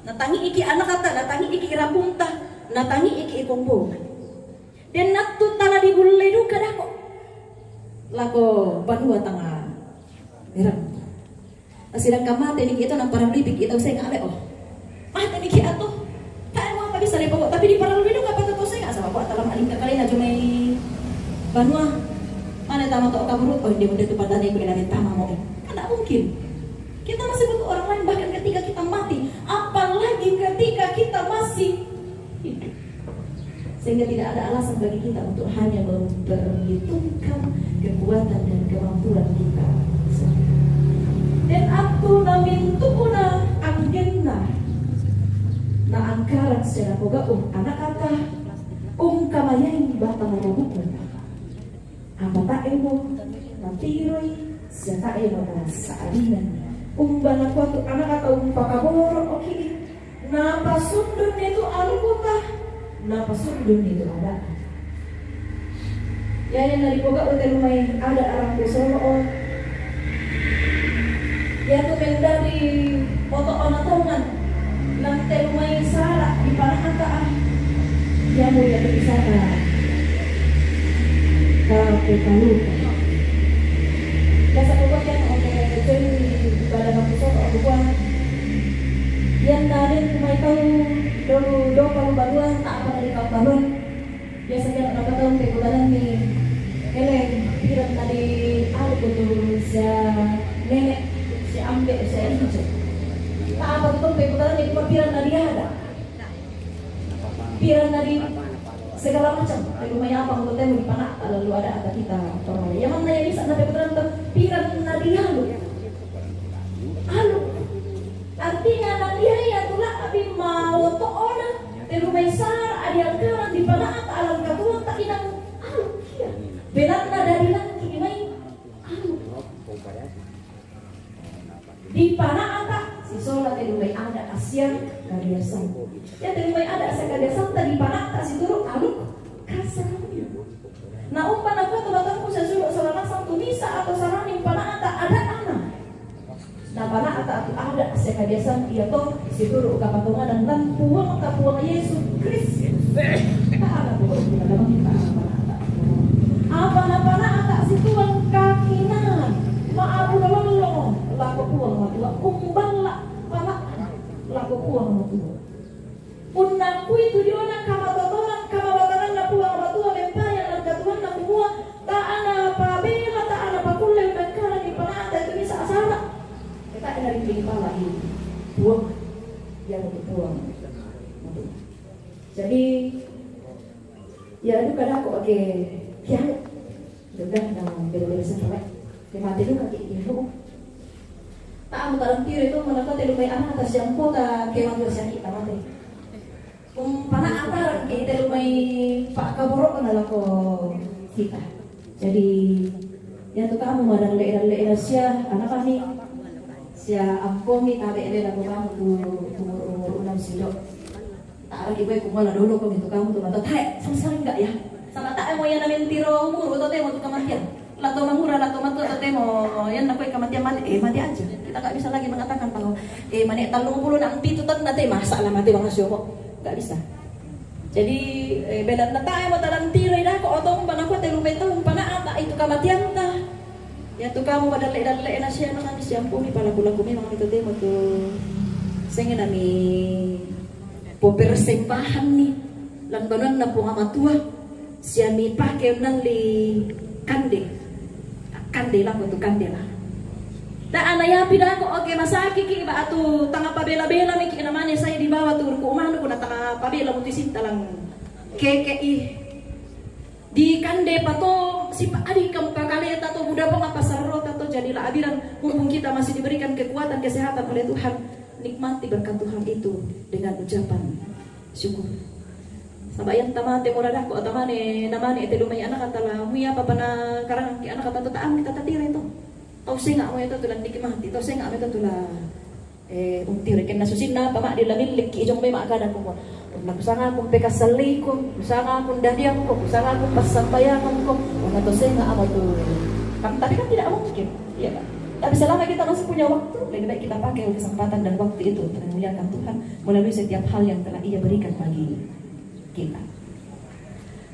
Natangi'ki anakta, natangi'ki rapunta, natangi'ki kombongan. Den attu tala dibullei duka dako'. Lako banua tanga erang. Sedangkan mate niki itu na parallu pi' tau senga' ale, oh. Mate niki atu. Tae' mo apa bisa dipoko', tapi diparallu duka apa tau senga', saba' ko' tala malingka kalena jomai banua. Mane tama to kaburu', oh, dia udah tu padane ko' ila tama mo. Kan tak mungkin. Kita masih butuh orang lain, bahkan ketika kita mati, apalagi ketika kita masih hidup. Sehingga tidak ada alasan bagi kita untuk hanya memperhitungkan kekuatan dan kemampuan kita sendiri. Den attu namintu'na anggenna, na angkaran sia napogau' anakta, ungkamayai batang robu'na. Apa tae' mo natiroi, sia tae' mo nasa'dingan. Umba nakua tu anakta, umpakaboro'ki', napasundunni tu alukta, napasundunni tu ada'ta. Iyayanna dipogau' te lumai ada' arang kusolo'o. Iatu mendadi oto'ona tongan, lan te lumai sara' dipana'ta, iamo iatu disanga kapekalupa. Biasa kukua iatu oto join ibadah makusolo'o kukua. Iyanna den tu mai tau dolu dopa lu banua, ta'pa na dikau banua. Biasa kira napatau pekutananni, ele, piranna di anu, kutu sia nene', sia ambe', sia incu. Ta'pa tu pekutananni, kuma piranna di ada'. Piranna di segala macam. Tapi lumai apa untuk temu di pana'ta lalu ada' apa kita orang. Yang mana yang bisa na pekutanan tu piranna di alu. Alu. Artinya, na dia ya tu la'bi ma oto'ona, te lumai sara' adi angkaran di pana'ta, alang katuotta inang alu kia. Belanna dadi langki mai alu. Di pana'ta sisola te lumai ada' sia kabiasang. Ya, te lumai ada' sia kabiasanta di pana'ta situru' alu kasang. Na umba nakua tu batangku sia sulu' sola nasang tu misa' atau sarani pana'ta ada'na. Na pana'ta tu ada' sia kabiasang, iato situru' kapatonganan lan Puangta Puang Yesu Kristus. Ta'ala Puang kita dalam kita pana'ta. Apa na pana'ta situang kakinaan, ma'abu lolongo lako Puang Matua, umballa pana'ta lako Puang Matua. Punna kuitu diona kamatotoran, kamabatananna Puang Matua, mempayang dan katuanna kumua, ta'ana pabela, ta'ana pakulle mengkalangi pana'ta itu bisa asara. Kita enak di pala ini. Puang, ya, untuk Puang. Jadi, ya, duka dako' ake kialu. Duka na bela-bela sekolah. Ke mate duka ke kialu. Ta'amu tarang tiro itu mana kau telu mai anak atas jampo ta ke mate siang kita mate. Umpana atarang ke telu mai pakaboro' na lako kita. Jadi, ya tu kamu madalle-dalle na sia anak kami. Sia ampomi tabe' lako kamu tu umur-umur enam silo. Ta'raki boe kumua la dolo ko mintu kamu tu mata tae', sama sekali enggak ya. Sama tae' mo iya na mentiro umuru totemo tu kamateang. La to mangura, la to matua totemo, iyanna kue kamateang mate, eh, mate aja. Kita nggak bisa lagi mengatakan bahwa, eh, mane tallung pulo na ampitu taunna te, masa la mate bang asio ko. Nggak bisa. Jadi, eh, belanna tae' mo talantiroi dako' otompa nakua telu mai taung pana ata itu kamateanta. Ya tu kamu madalle-dalle na sia na kami siampuni palaku-laku memang itu temo tu. Sengena mi popersembahanni lan banuanna Puang Matua, sia mipake nalli kande. Kande lako tu kande lah. Da ana yapi dako', oke, masakiki ba atu tanga pabela-bela miki na mane sai dibawa tu ruku' manu kuna tanga pabela muti sintalang keke i. Di kande pato sipa adi kamu kakaleta to buda ponga pasarrota to, jadilah abiran mumpung kita masih diberikan kekuatan kesehatan oleh Tuhan, nikmati berkat Tuhan itu dengan ucapan syukur. Saba' yang tamate mora dako' tamane namane telu mai anak tala mui apa pana karangki anak tata taang kita tatire to. Tau senga' mo itu tulan nikmati, tau senga' mo itu tulan Eh, untiro kenna susinna apa ma'di la millekki jong memang kada kukua. Na kusangako pekassalliku, kusangako dadiangko, kusangako passambayanganko, wala to senga' apa tu. Kan, tapi kan tidak mungkin, iya kan? Tapi selama kita masih punya waktu, lebih baik kita pakai kesempatan dan waktu itu untuk memuliakan Tuhan melalui setiap hal yang telah Ia berikan bagi kita.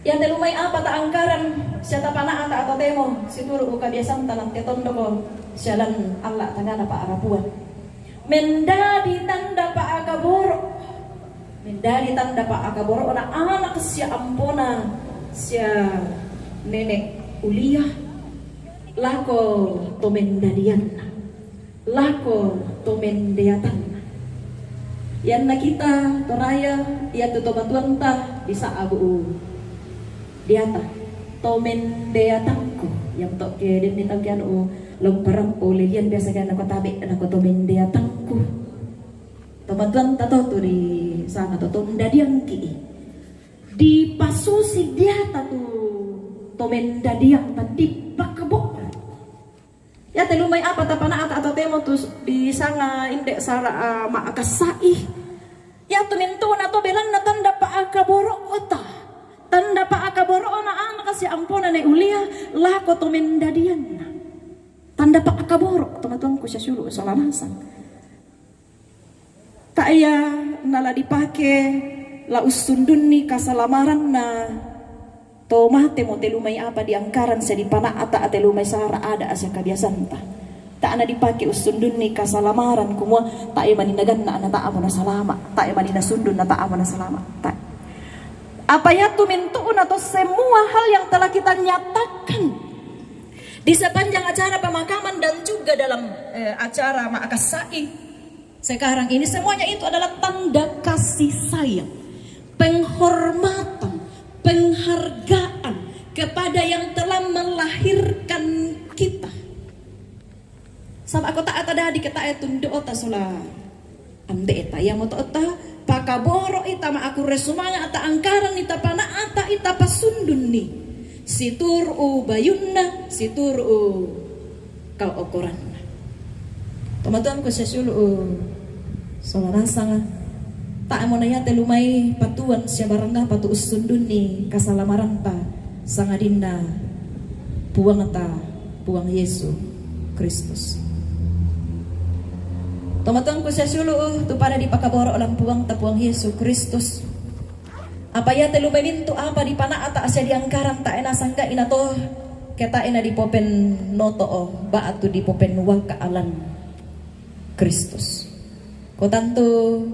Iate lu mai apa ta'angkaran sia tapana'ta' totemo situru' kabiasanta lan te tondoko sia lan alla' tagana pa'rapuan. Mendadi tanda pa'akaboro'. Mendadi tanda pa'akaboro'na ana' sia ampona sia nene' Ulia lako to mendadianna, lako to mendeatanna. Ianna kita Toraya, iatu to matuanta disa'bu' deata, to mendeatangku. Iamo to ke denni tau ke anu, la umparampo lilian biasa ke nako tabe', nako to mendeatangku. To matuanta to tu disanga to, to mendadiangki. Dipasusi deata tu to mendadianta, dipakabo'ro. Iate lu mai apa tapana'ta' totemo tu disanga inde sara', a, ma'akassa'i. Iatu mintu'na to belanna tanda pa'akaboro'ta. Tanda pa'akaboro'na ana' sia ampona ne Ulia lako to mendadianna. Tanda pa'akaboro', to matuangku sia siulu' sola nasang. Tae' ia nala dipake la ussundunni kasalamaranna to matemo te lu mai apa diangkaran sia dipana'ta' te lu mai sara' ada' sia kabiasanta. Tae' nadipake ussundunni kasalamaran kumua tae' mani naganna' na ta'amo nasalama', tae' mani nasundun na ta'amo nasalama'. Tae'. Apa iatu mintu'na to semua hal yang telah kita nyatakan di sepanjang acara pemakaman dan juga dalam, eh, acara ma'akassa'i sekarang ini, semuanya itu adalah tanda kasih sayang, penghormatan, penghargaan kepada yang telah melahirkan kita. Saba' ko tae' tadadi ke tae' tundu'ta sola ambe'ta, iamoto ta pakaboro'i, tama'akurre sumanga', ta'angkaranni, tapana'ta'i, tapasundunni situru'u bayunna, situru'u kaokoranna. Tomatuangku sia siulu' sola nasanga, tae'mo na iate lu mai patuan sia barang apa tu ussundunni kasalamaranta, sangadinna Puangta Puang Yesu Kristus. Tomatuangku sia siulu', tu pada dipakaboro' lan Puangta Puang Yesu Kristus. Apa iate lu mai mintu' apa dipana'ta' sia diangkaran tae' nasangga'i na to, ke tae' nadipopennoto'o ba'tu dipopennuaka' lan Kristus. Ko tantu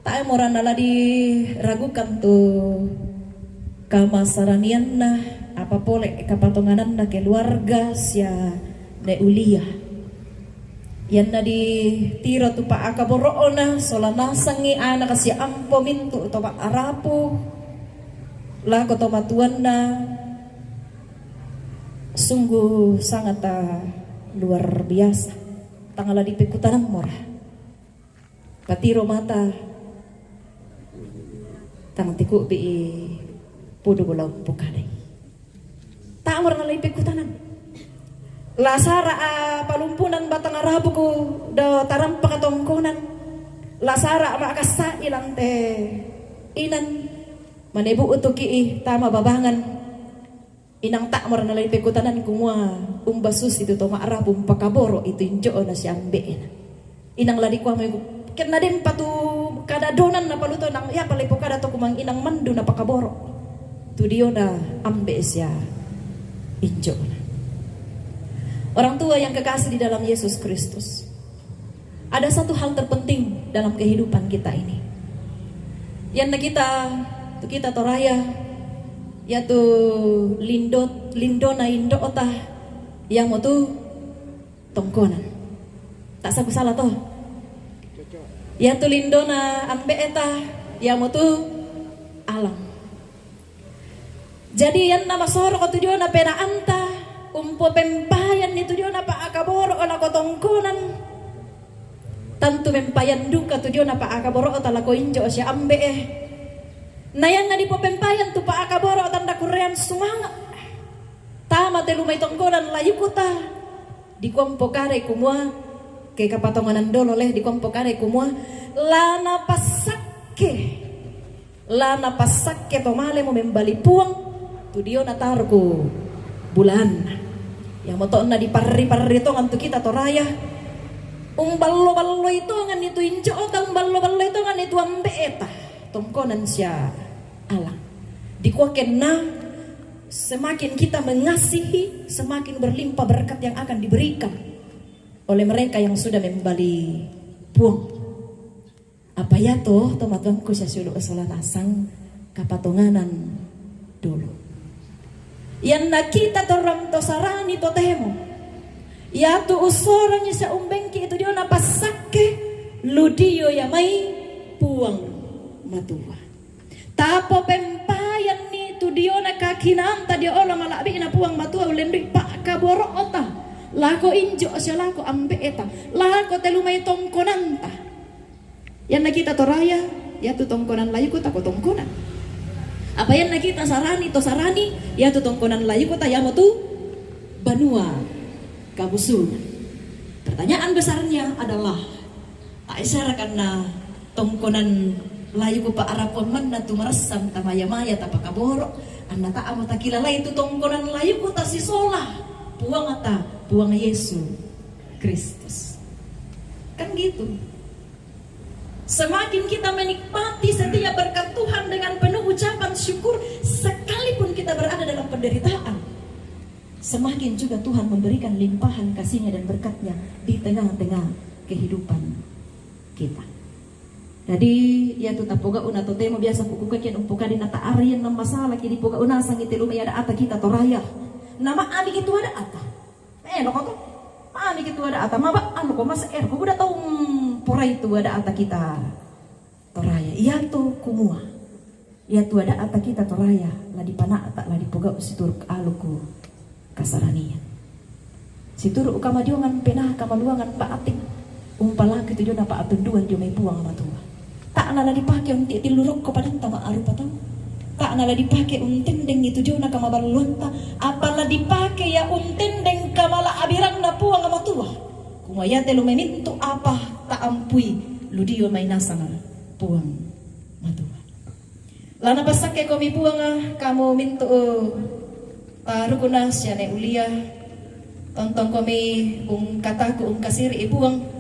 tae'mora nala diragukan tu kamasaranianna, apa pole kapatongananna keluarga sia ne Ulia. Ianna ditiro tu pa'akaboro'na, sola nasangi ana' sia ampo mintu' to pa'rapu lako tomatuanna, sungguh sangat luar biasa. Tang la dipekutanammora. Patiro mata, tang tiku'bi'i pudu bola umpokadai. Ta'mor nalai pekutanan. La sara', a, palumpunan batang arabuku do tarampak tongkonan. La sara' ma'akassa'i lan te inan. Mane bu'tuki'i tama babangan. Inang ta'mor nalai pekutanan kumua, umba susi tu to ma'rapu umpakaboro'i tu injo'na sia ambe'na. Inang la dikua mai ku, kenna den pa tu kada donan napaluto nang ia pale pokada to kumang inang mandu napakaboro' tu diona ambe' sia injo'na. Orang tua yang kekasih di dalam Yesus Kristus, ada satu hal terpenting dalam kehidupan kita ini. Ianna kita, tu kita Toraya, iatu lindo, lindona indo'ta, iamotu tongkonan. Ta'sa kusala to? Iatu lindona ambe'ta, iamotu alang. Jadi, ianna masoroko tu diona pena'anta, umpopempayanni tu diona pa'akaboro' lako tongkonan. Tantu mempayan duka tu diona pa'akaboro'ta lako injo' sia ambe'e. Na ianna dipopempayan tu pa'akaboro' tanda kurrean sumanga'. Tama te lumai tongkonan layukuta. Dikua umpokadai kumua, ke kapatonganan dolo le, dikua umpokadai kumua, la napassakke La napassakke to malemo membali Puang tu diona taruku bulaanna. Iamoto na diparri-parri tongan tu kita Toraya. Umballo-balloi tonganni tu injo'ta, umballo-balloi tonganni tu ambe'ta. Tongkonan sia alang. Dikuakenna semakin kita mengasihi, semakin berlimpah berkat yang akan diberikan oleh mereka yang sudah membali Puang. Apa iato, tomatuangku sasiulu' sola nasang, kapatonganan dulu. Ianna kita torang to sarani totemo. Iatu ussorangi sia umbengki itu diona passakke, ludio ia mai Puang Matua. Tapopempayanni tu diona kakinaanta dio olo mala'bi'na Puang Matua ullendui pa'kaboro'ta lako injo' sia lako ambe'ta, lako telu mai tongkonanta. Ianna kita Toraya, iatu tongkonan layukta ko tongkonan. Apa ianna kita sarani to sarani, iatu tongkonan layukta iamotu banua kabusungan. Pertanyaan besarnya adalah, taisarakanna tongkonan layuku pa'arapuang manna tu marassan tamaya-maya tapakaboro', anna ta'amo takilalai tu tongkonan layuku tasisola Puangta, Puang Yesu Kristus. Kan gitu. Semakin kita menikmati setiap berkat Tuhan dengan penuh ucapan syukur, sekalipun kita berada dalam penderitaan, semakin juga Tuhan memberikan limpahan kasih-Nya dan berkat-Nya di tengah-tengah kehidupan kita. Jadi, iatu tapogau'na totemo biasa kukukeke umpokadi nata'arien nammasalaki dipogau' nasangi telu mai ada'ata kita Toraya. Nama'amiki tu ada'ata. Eloko to. Ma'amiki tu ada'ata, maba'anko mase' eloko buda tau umporai tu ada'ata kita Toraya. Iatu kumua, iatu ada'ata kita Toraya la dipana'ta, la dipogau' situru' alukku kasaranian. Situru' kamadiongan penaa, kamaluangan ba'teng, umpalaki tu diona pa'tunduan dio mai Puang Matua. Ta'na la dipake unti'ti' lurokko padanta ma'rupa tau. Ta'na la dipake untendengi tu diona kamaballoanta, apa la dipake ia untendeng kamala'biranna Puang Matua. Kumua iate lu mai mintu' apa ta'ampui, ludio mai nasang Puang Matua. La napasakkekomi Puang, kamu mintu' tarukuna siane ulia. Tontongkomi ungkataku ungkasiri'i Puang.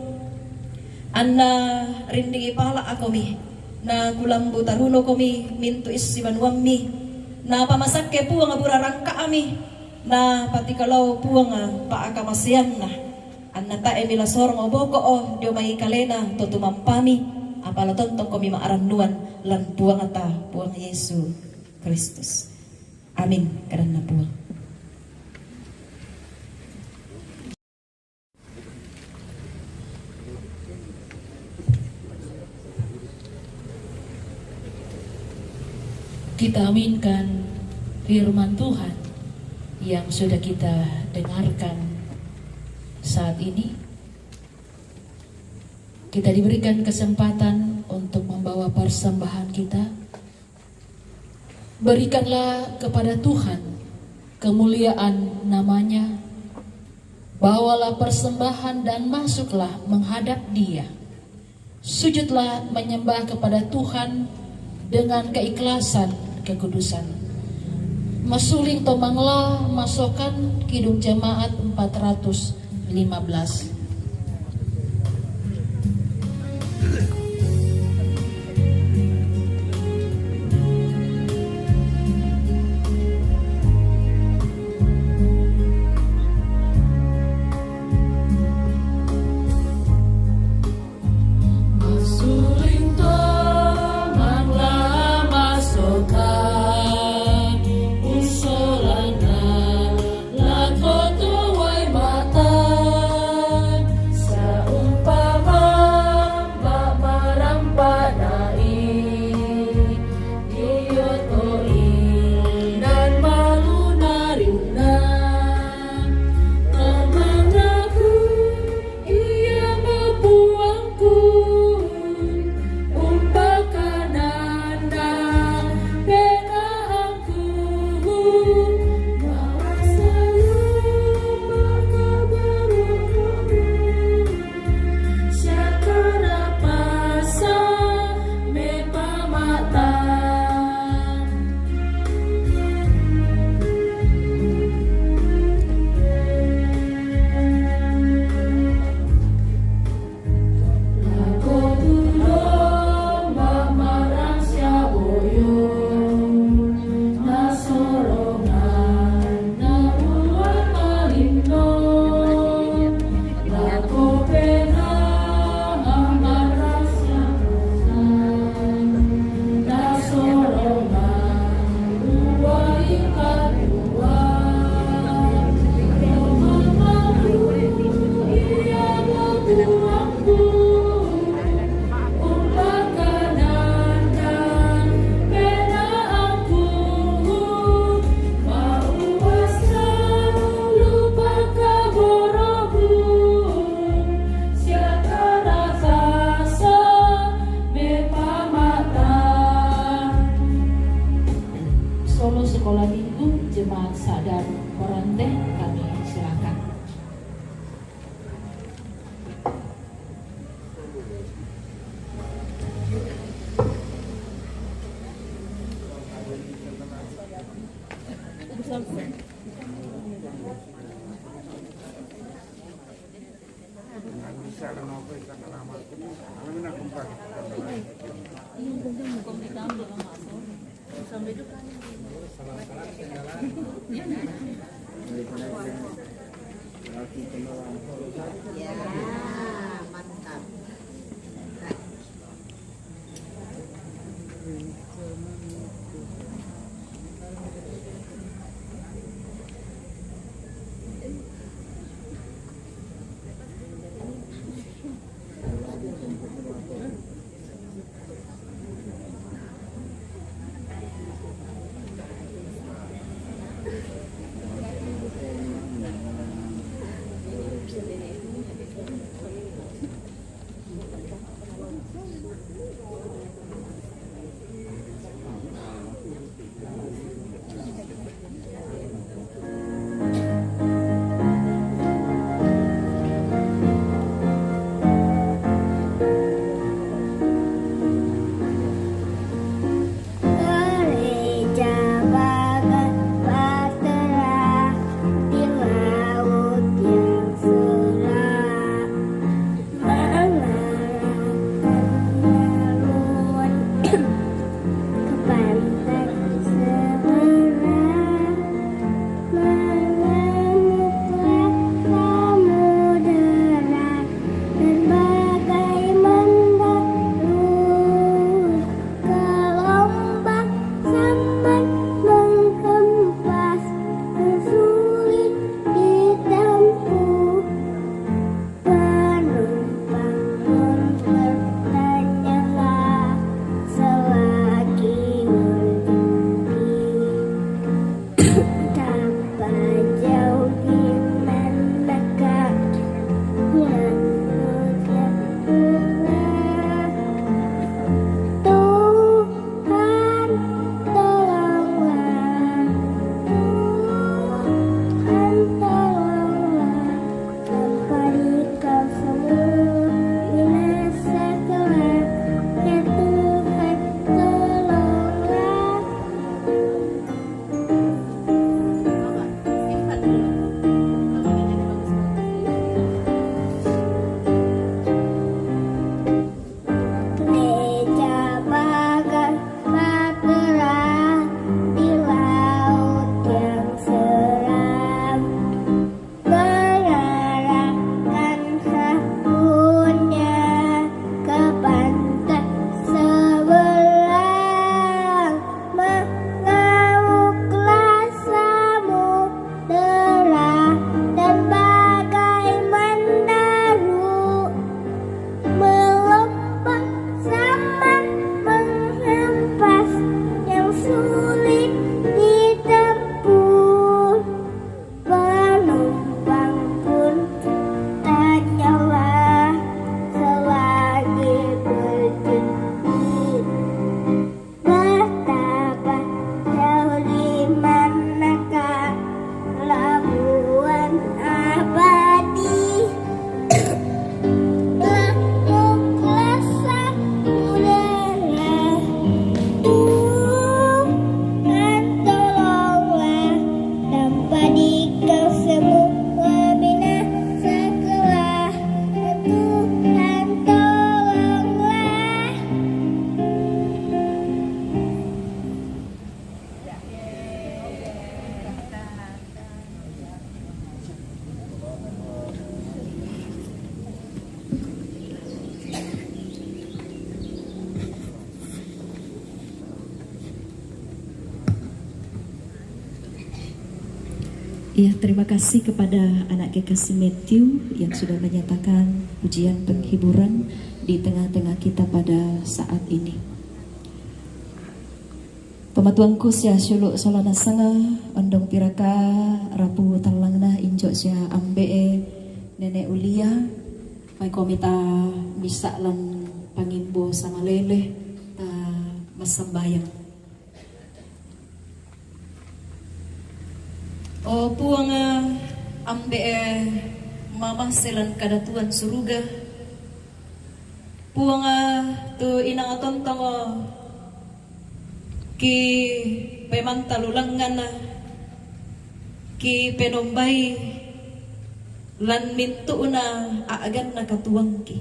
Anna rindingi pala'komi, na kulambu tarunokomi mintu' issi banuammi. Na pamasakke Puang burarangka'mi, na patikalau Puang pa'kamaseanna. Anna tae' mi la sorong oboko'o dio mai kalena to tumampami, apa la tontongkomi ma'rannuan lan Puangta, Puang Yesu Kristus. Amin, kadanna Puang. Kita aminkan firman Tuhan yang sudah kita dengarkan saat ini. Kita diberikan kesempatan untuk membawa persembahan kita. Berikanlah kepada Tuhan kemuliaan nama-Nya. Bawalah persembahan dan masuklah menghadap Dia. Sujudlah menyembah kepada Tuhan dengan keikhlasan, kekudusan. Masuling to mangla masokan Kidung Jemaat empat ratus lima belas. dan Korante, kami silakan. Ya, mantap. Gereja bagai bahtera di laut yang seram, mengarahkan laluan ke pantai seberang. Mengamuklah samudera dan bagai mendaru, gelombang samar menghempas dan sulit ditempuh. Penumpang pun bertanyalah selagi berhenti. Tanpa jauh di manakah yang bergerak. Tuhan, tolonglah. Tuhan, tolonglah. Tanpa Dikau semua binasa kelak. Ya Tuhan, tolonglah. Gereja bagai bahtera di laut yang seram, mengarahkan perahunya ke pantai seberang. Mengamuklah samudera dan bagai mendaru, gelombang samar menghempas yang sulit ditempuh. Penumpang pun tanyalah selagi berhenti. Betapa jauh di manakah labuan abadi. Makhluk rasa udara. Tuhan, tolonglah. Tanpa Dikau semua binasa kelak. Tuhan, tolonglah. Ya, terima kasih kepada anak kekasih Matthew yang sudah menyatakan pujian penghiburan di tengah-tengah kita pada saat ini. Pamatuanku sia syulu sola nasanga, ondong piraka rapu tallangna injo sia ambe'e Nene Ulia, maikomi ta missa lan pangimbo samalele, ta massambayang. O Puang, ambe'e mamase lan kadatuan suruga. Puang, tu inang tontongo ki pemantalulangan, ki penombai lan mintu'na a'ganna katuoangki.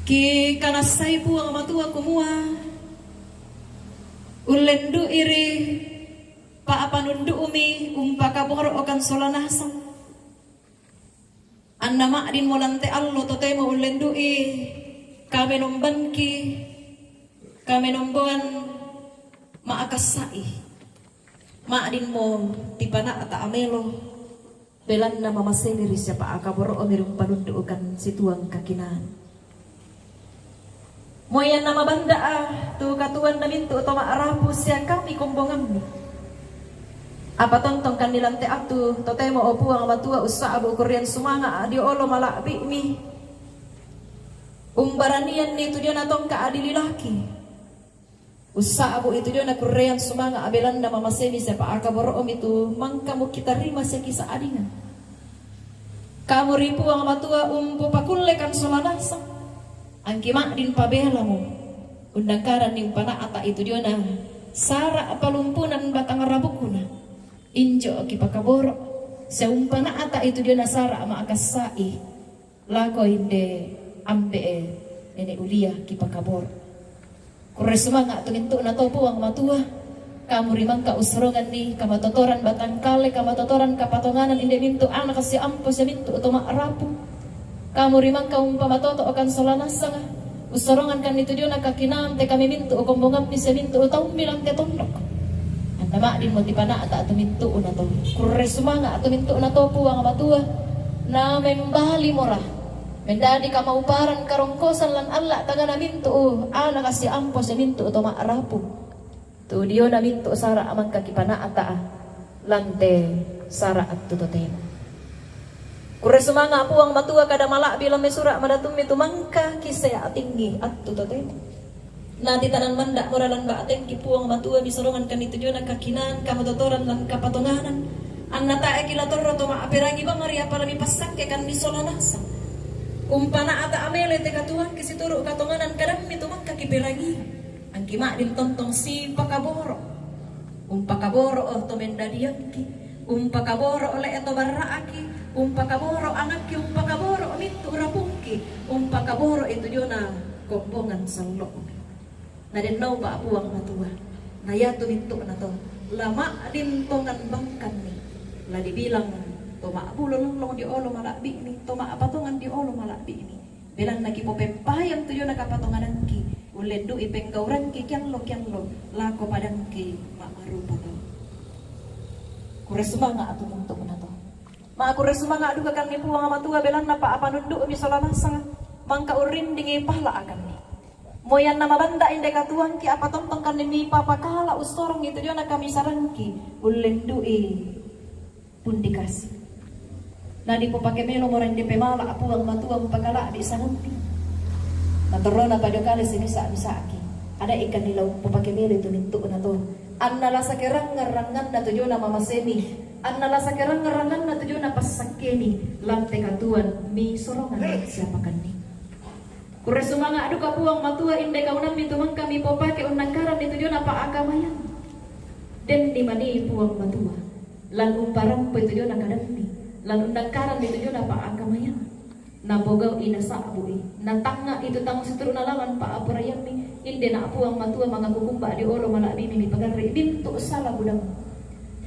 Ki kanassai Puang Matua kumua ullendu'i ri pa'apanundu'mi umpakaboro'kan sola nasang. Anna ma'dinmo lan te allo totemo ullendu'i kamenombanki, kamenomboan ma'akassa'i. Ma'dinmo tipana'ta' melo, belanna mamasemi ri sia pa'akaboro'mi ri umpanundu'kan situang kakinaan. Moi anna mabanda'a tu katuoanna mintu' to ma'rapu sia kami kombongammi. Apa tontongkanni lan te attu totemo, o Puang Matua, ussa'bu kurreang sumanga' dio olo mala'bi'mi. Umbaranianni tu diona tongka' adililaki. Ussa'bu'i tu diona kurreang sumanga' belanna mamasemi sia pa'akaboro'mi tu mangka mukitarima sia kisa'adingang. Kamu ri Puang Matua umpopakullekan sola nasang. Angki ma'din pabelamo. Undangkaranni umpana'ta'i tu diona sara' palumpunan batang rabukna. Injo kipakaboro', sia umpana'ta'i tu diona sara' ma'akassa'i. Lako inde ambe'e nene' Ulia kipakaboro'. Kurre sumanga' tu mintu'na to Puang Matua, kamu ri mangka ussoronganni kamatotoran batangkale, kamatotoran kapatonganan inde mintu' ana' kasiampo sia mintu' to ma'rapu. Kamu ri mangka umpamatoto'kan sola nasanga, ussorongankanni tu diona kakinaan te kami mintu' kombongammi sia mintu' taummi lan te tondok. Anna ma'dinmo tipana'ta' tu mintu'na to. Kurre sumanga' tu mintu'na to Puang Matua, na membalimora. Mendadi kamauparan karongkosan lan alla' tangana mintu', ana' kasiampo sia mintu' to ma'rapu. Tu diona mintu' sara' mangka kipana'ta'a, lan te sara' attu totemo. Kurre sumanga' Puang Matua kada mala'bi lan mai sura' madatummi tu mangka kisea tinggi attu totemo. Natitanang manda'mora lan ba'tengki Puang Matua misorongankanni tu diona kakinaan, kamatotoran lan kapatonganan. Anna tae' kila torro to ma'perangi bang ri apa la mipassakkekang mi sola nasang. Umpana'ta' melo te katuoangki situru' katonganan kadammi tu mangka kiperangi. Angki ma'din tontong sipakaboro'. Umpakaboro' to mendadiangki, umpakaboro' le'e to barra'aki, umpakaboro' angakki, umpakaboro' mintu' rapungki, umpakaboro'i tu diona kombongan sallo'mi. Na den naupa' Puang Matua, na iatu mintu'na to, la ma'din tongan bangkanni, la dibilang to ma'bulo lollong dio olo mala'bi'mi, to ma'patongan dio olo mala'bi'mi. Belanna kipopempayang tu diona kapatonganangki, ullendu'i penggaurangki kiallo-kiallo lako padangki ma'marupa tau. Kurre sumanga' tu mintu'na to. Ma'kurre sumanga' dukakanni Puang Matua belanna pa'apanundu'mi sola nasang, mangka urrindingi pala'akanni. Moi anna mabanda' inde katuoangki apa tontongkanni mipapakala ussorongi tu diona kamisarangki, ullendu'i pundi kasi. Na dipopake melomora inde pemala' Puang Matua umpakala'bi sangammi. Na torrona pada kale simisa-misa'ki. Ada'ikanni la umpopake meloi tu mintu'na to. Anna la sakerangngang-rangnganna tu diona mamasemi. Anna la sakerangngang-rangnganna tu diona passakkemi. Lan te katuoan misorongan siapakanni. Kurre sumanga' duka Puang Matua inde kaunammi tu mangka mipopake unnangkaranni tu diona pa'akamaeang. Denni manii Puang Matua, lan umparampoi tu diona kadammi, lan unnangkaranni tu diona pa'akamaeang. Napogau'i nasa'bu'i, natangnga'i tu tang situru'na lalan pa'aporaiammi, inde na Puang Matua mangakukumba dio olo mala'bimi mipagarri' mintu' sala budang.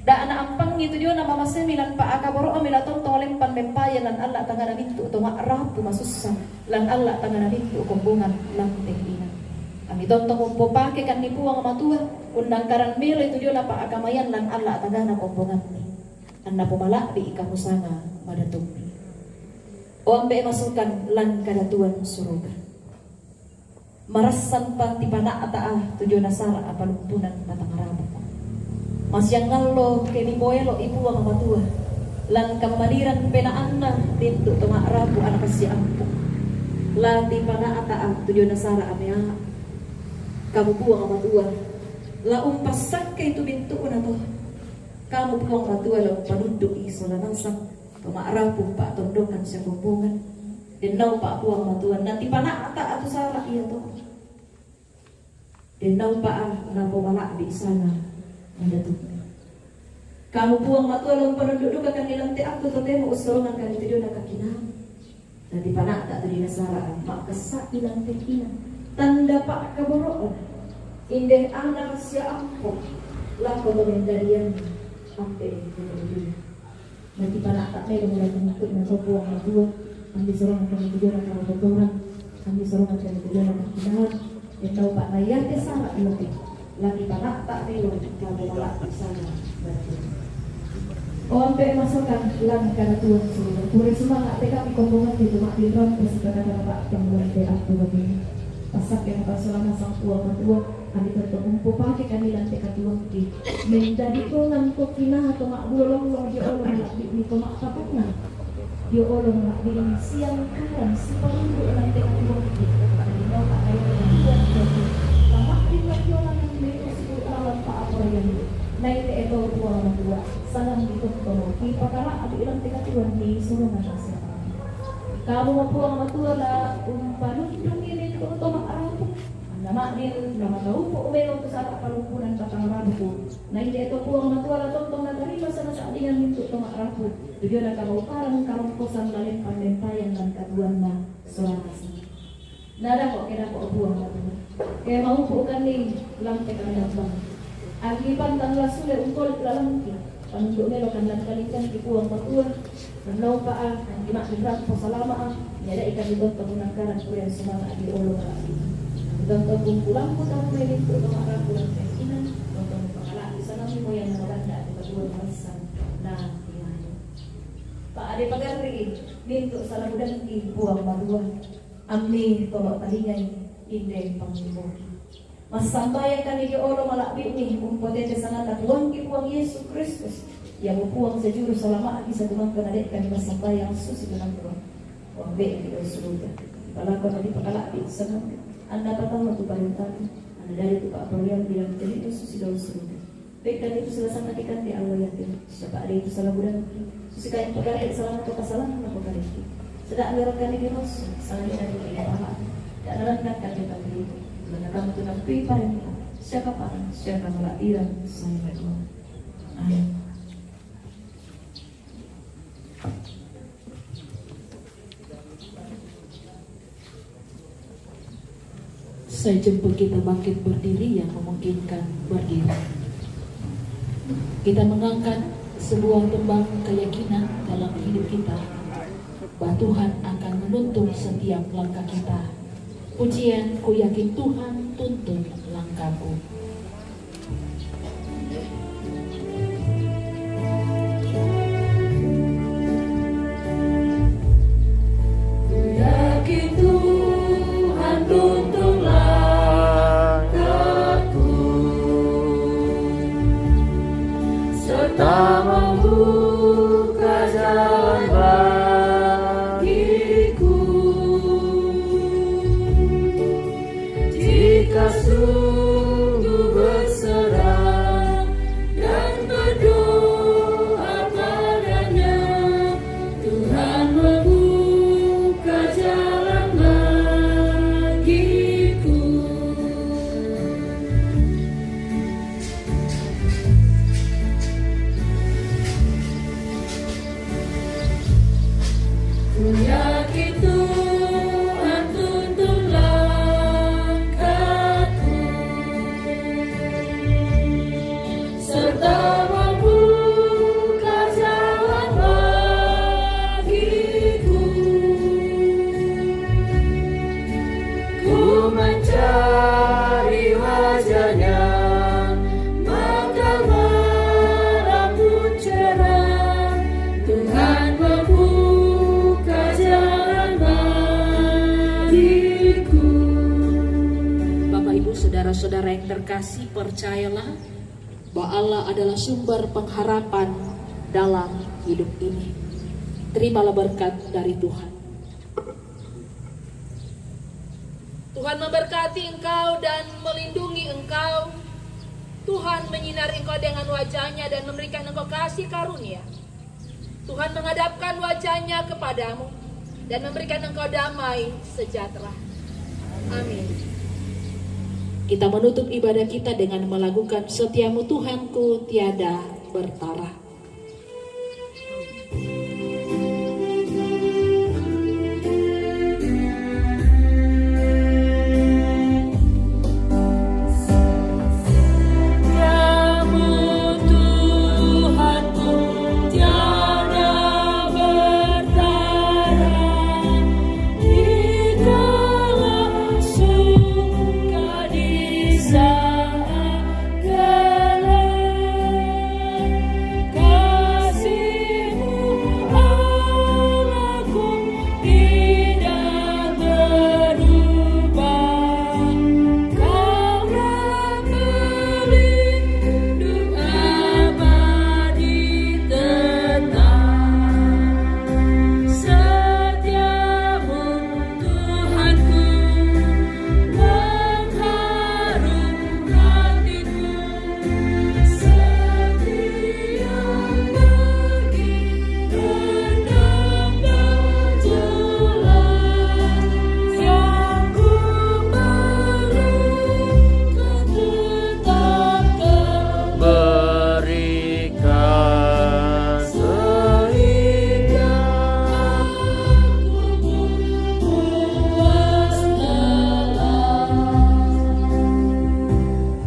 Da' naampangi tu diona mamasemi lan pa'akaboro'mi la tontong lempan mempaya lan alla' tangana mintu' to ma'rapu masussa, lan alla' tangana mintu' kombongan lante inang. Ami tontong umpopakekanni Puang Matua, unnangkaran meloi tu diona pa'akamaeang lan alla' tangana kombongammi. Anna pomala'bi'i kamu sanga madatummi. O ambe' masukan lan kadatuan suruga. Marassanpa tipana'ta'a tu diona sara' palumpunan batang rabu. Masiang allo ke nipoelo'i Puang Matua, lan kammadiran penaanna mintu' to ma'rapu ana' kasiampo. La tipana'ta'a tu diona sara' mea. Kamu Puang Matua, La umpassakkei tu mintu'na to. Kamu Puang Matua la umpanundu'i sola nasang to ma'rapu, pa'tondokan sia kombongan. Dennau pa Puang Matua, natipana'ta atu sara' iato. Dennau pa napomala'bi' sanga' na datunna. Kamu Puang Matua la umpanundu' dukakanni lan te attu totemo ussorongankanni tu diona kakinaang. Natipana'ta tu dinasara' ma'kassa' ilang te inang, tanda pa'kaboro'na, inde ana' sia ampo lako to mendadianna, ampe' inde to dunia. Natipana'ta melo mulai untukna to Puang Matua, ammi sorongankanni tu diona kabotoran, ammi sorongankanni tu diona kakinaang, e tau pa'na iate sara' iate, latipana'ta melo napomala'bi' sanga' batu. O ampe' masokan lan kanatua suruga, pura sumanga' te kami kombongan tu ma'din rampo sipatata pa'tang lan te attu batu. Passakke maka sola nasang Puang Matua, Ami totto umpopake kami lan te katuoangki, mendadi tongan to kinaa to ma'bulo lollo dio olo mala'bi'mi to ma'patongan dio olo mala'bi'mi siangkaran siparundu' lan te katuoangki. Nadinnau pa'kayana Puang Matua, la ma'din lan dio lanang meko siulu' lalan pa'aporaianni. Nainne eto Puang Matua, sanang ditottomo kipakala'bi' lan te katuoanni soronganna siapa. Kamu Puang Matua la umpanundu'i mintu' to ma'rapu. Anna ma'din la mataupu' melo tu sara' palumpunan batang rabuku. Na inde to Puang Matua la tontong natarima sana sa'dingan mintu' to ma'rapu tu diona kamauparan karongkosan laleng pammentayang lan katuoanna sola nasang. Nadako ke dako Puang Matua, ke maupu'kanni lan te kami lambang. Agi pantang la sule umpoli' lalangki. Panundu' melokan lan kalingkangki Puang Matua, nannaupa'a, anggi ma'din rampo salama'a, niada'ikan ditotto punangkaran purian sumanga' dio olo mala'bi'. Ditotto kumpulammu tarumai mintu' to ma'rapu lan te inang, totto mupakala'bi' sanammu yang nabanda' tu katuoan marassan na timayu. Pa'ade pagarri'i mintu' salabudangki Puang Matua, ammi tolo talingai inde pangngimboki. Massambayangkanni dio olo mala'bi'mi umpotete sanganna Puangki Puang Yesu Kristus, iamo Puang sia Juru Salama'ki, satumangka nade'kami massambayang susitu nakua, O Ambe'ki dao suruga, palako nadipakala'bi' sanganna, anna patama tu parentamu, anna dadi tu pa'poraiammi lan te lino susi dao suruga. Bekkani tu silasanna kikande allo iate, sia pa'dei tu salabudangki, susi kaeng pagarri' salama to kasalanna pokadengki. Sedda' ngerakkanni dirosso, sangadinna tu ri pala, da' narannakkan ri pangngiliku, manna kamu tu nampui parenta, sia kaparan, sia kamala'birang, sae maduang. Amin. Saya jemput kita bangkit berdiri yang memungkinkan berdiri. Kita mengangkat sebuah tembang keyakinan dalam hidup kita, bahwa Tuhan akan menuntun setiap langkah kita. Pujian, Ku Yakin Tuhan Tuntun Langkahku. Yakin Tuhan tuntun langkahku, serta membuka jalan bagiku. Jika sungguh berserah dan berdoa pada-Nya, Tuhan membuka jalan bagiku. Ku yakin Tuhan tuntun langkahku, serta membuka jalan bagiku. Ku mencari wajah-Nya, maka malam pun cerah. Tuhan membuka jalan bagiku. Bapak, Ibu, saudara-saudara yang terkasih, percayalah bahwa Allah adalah sumber pengharapan dalam hidup ini. Terimalah berkat dari Tuhan. Tuhan memberkati engkau dan melindungi engkau. Tuhan menyinari engkau dengan wajahnya dan memberikan engkau kasih karunia. Tuhan menghadapkan wajahnya kepadamu dan memberikan engkau damai sejahtera. Amin. Kita menutup ibadah kita dengan melakukan Setiamu Tuhanku tiada bertara.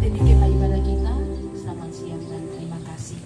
Demikianlah ibadah kita. Selamat siang dan terima kasih.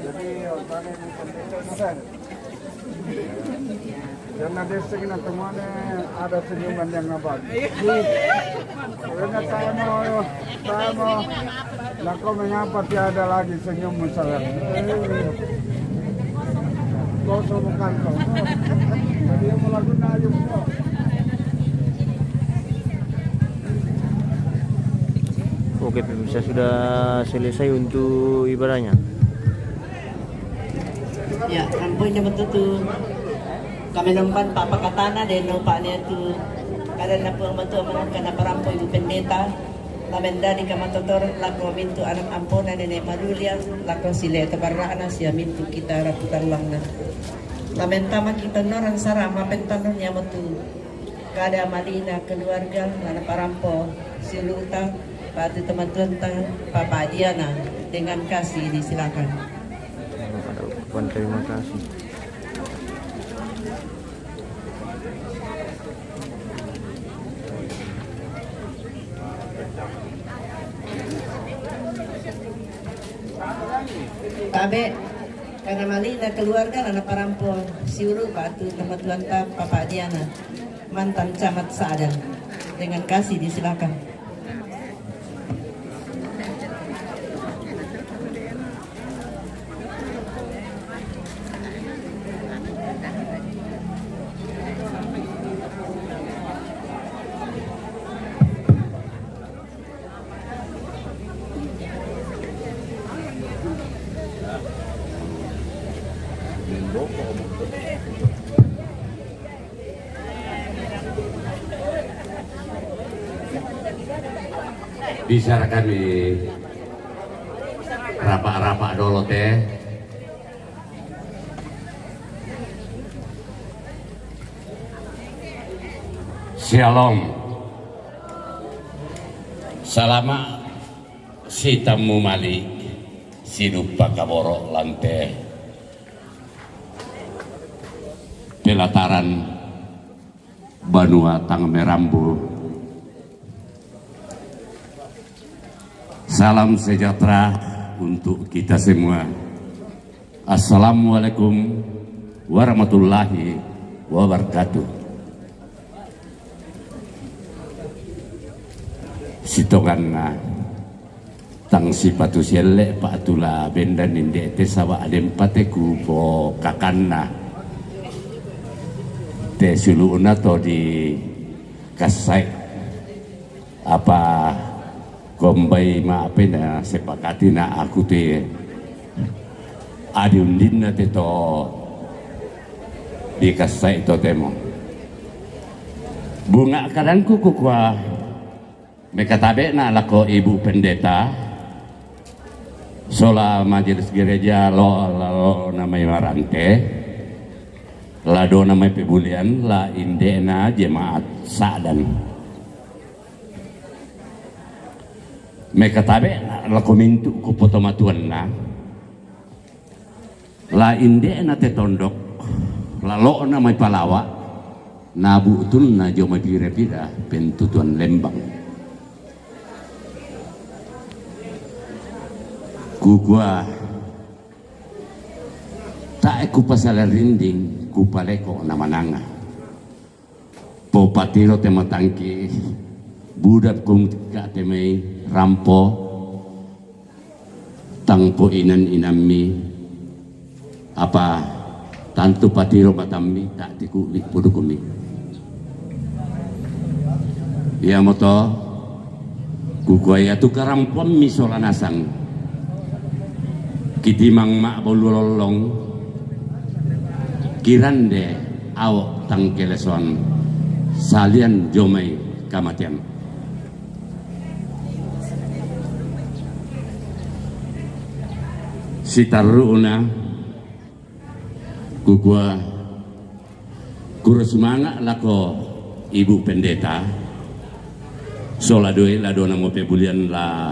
Jadi, karena dia sering temuannya ada senyuman yang abang. Karena saya mau, saya mau, lah kau mengapa tiada lagi senyummu, sayang? Kau bukan kau. Dia mau lagu Nayung kau. Oke, pemirsa, sudah selesai untuk ibadahnya. Ya, ampun, coba tuh, tuh. Kami nempan Pak Pakatana dan Pak Nia tuh. Adanna Puang Matua mangka naparampo Ibu Pendeta, la mendadi kamatotor lako mintu anak ampona Nene Marulia, lako sile tabarra'na sia mintu kita raputallangna. La mentama kita norang sara mapentanun iamotu kada malina keluarga la naparampo siulu'ta, batu tomatuanta, Papa Diana, dengan kasih disilakan. Terima kasih. Tabe, karena malina keluarga la naparampo siulu' batu tomatuanta Papa Diana, mantan camat Sa'dan. Dengan kasih disilakan. Bicara kami rapa-rapa dolo te. Shalom. Salama' sitammu mali' siduppa kaboro' lante pelataran banua tang merambu. Salam sejahtera untuk kita semua. Assalamualaikum warahmatullahi wabarakatuh. Sitonganna, tang sipatu sielle' pa'tula bendan inde' te saba' adempa te kupokakanna te sulu'na to di kassai. Apa kombai ma'ape na sepakati na aku te adi undinna te to dikassai totemo. Bunga' kadangku kukua, mekatabe'na lako Ibu Pendeta sola majelis gereja lo, lo, lo namai marante, la do namai pebulian, la inde'na jemaat Sa'dan. Mekatabe'na lako mintu' kupotomatuanna, la inde'na te tondok, la lo'na mai palawa', nabu'tunna jomai pira-pira pentutuan lembang. Kukua, tae' kupasala rinding, kupaleko' na mananga. Popatiro te matangki, buda' kung ka te mai rampo, tang poinan-inammi, apa tantu patiro matammi, ta' tiku'wi pudukumi. Iamoto kukua iatu karampoammi sola nasang, kitimang ma'bolu lollong, kirande ao' tang kelesoan salian jomai kamatean. Sitarru'na kukua, kuro sumanga' lako Ibu Pendeta, sola doi la dona mo pebulian la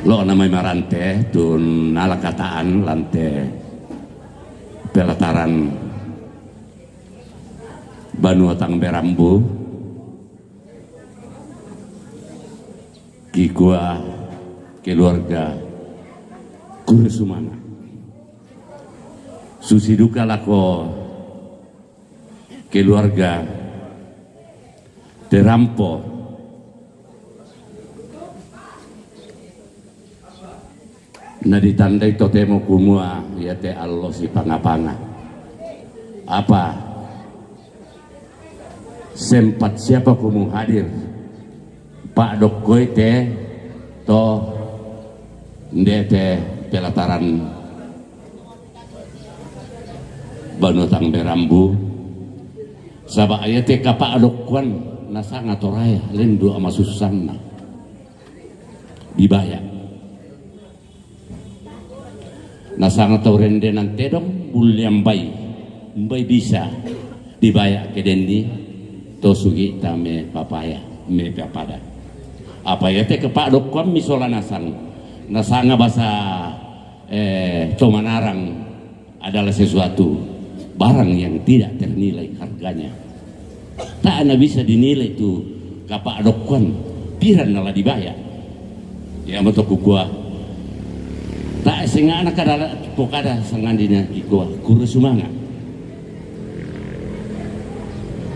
lo'na mai marante tu nala kata'an lante pelataran banua tang berambu, kikua keluarga kuro sumanga'. Susi duka lako keluarga te rampo. Naditandai totemo kumua iate allo sipanga-panga. Apa sempat siapa kumu hadir? Pa'dokkoi te to ndete pelataran banua tang berambu. Saba' iate kapa'dokkoan nasanga Toraya lendu' ama sussanna dibaya'. Nasanga tau rendenan tedong bulliang bai, mbai bisa dibaya' ke denni to sugi'ta me papaya, me papada. Apa iate kapa'dokkoammi sola nasang, nasanga basa eh, to manarang adalah sesuatu barang yang tidak ternilai harganya. Tae na bisa dinilai tu kapa'dokkoan piranna la dibaya'. Iamoto kukua, tae senga'na kadala pokada sangandina kikua, kura sumanga'.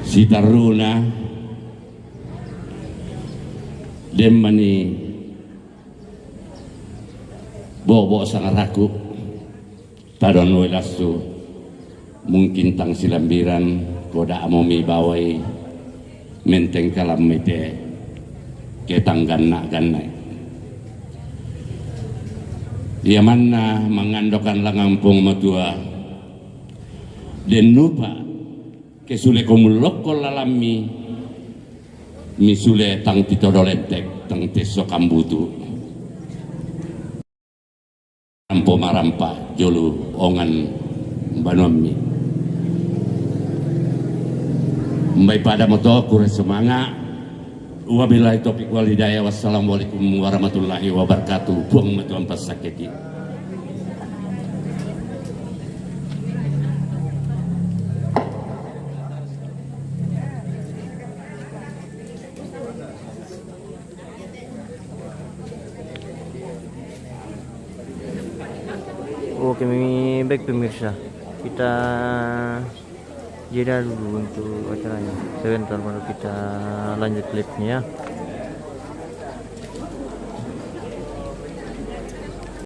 Sitarru'na demmani bo'bo' sangaraku. Tadon uwai lassu, mungkin tang silambiran, ko da'momi bawai menteng kalammi te, ke tang ganna'-ganna'i. Ia manna mangandokan langngan Puang Matua, dennupa ke sule ko mullokko lalammi, mi sule tang titodo lentek, tang tesso kambutu. Ampo marampa jolo ongan banuammi. Mbai pada moto kure sumanga'. Wabillahi taufiq wal hidayah. Wassalamualaikum warahmatullahi wabarakatuh. Puang Matua passakkeki. Oke, baik pemirsa, kita jeda dulu untuk acaranya. Sebentar baru kita lanjut live-nya ya.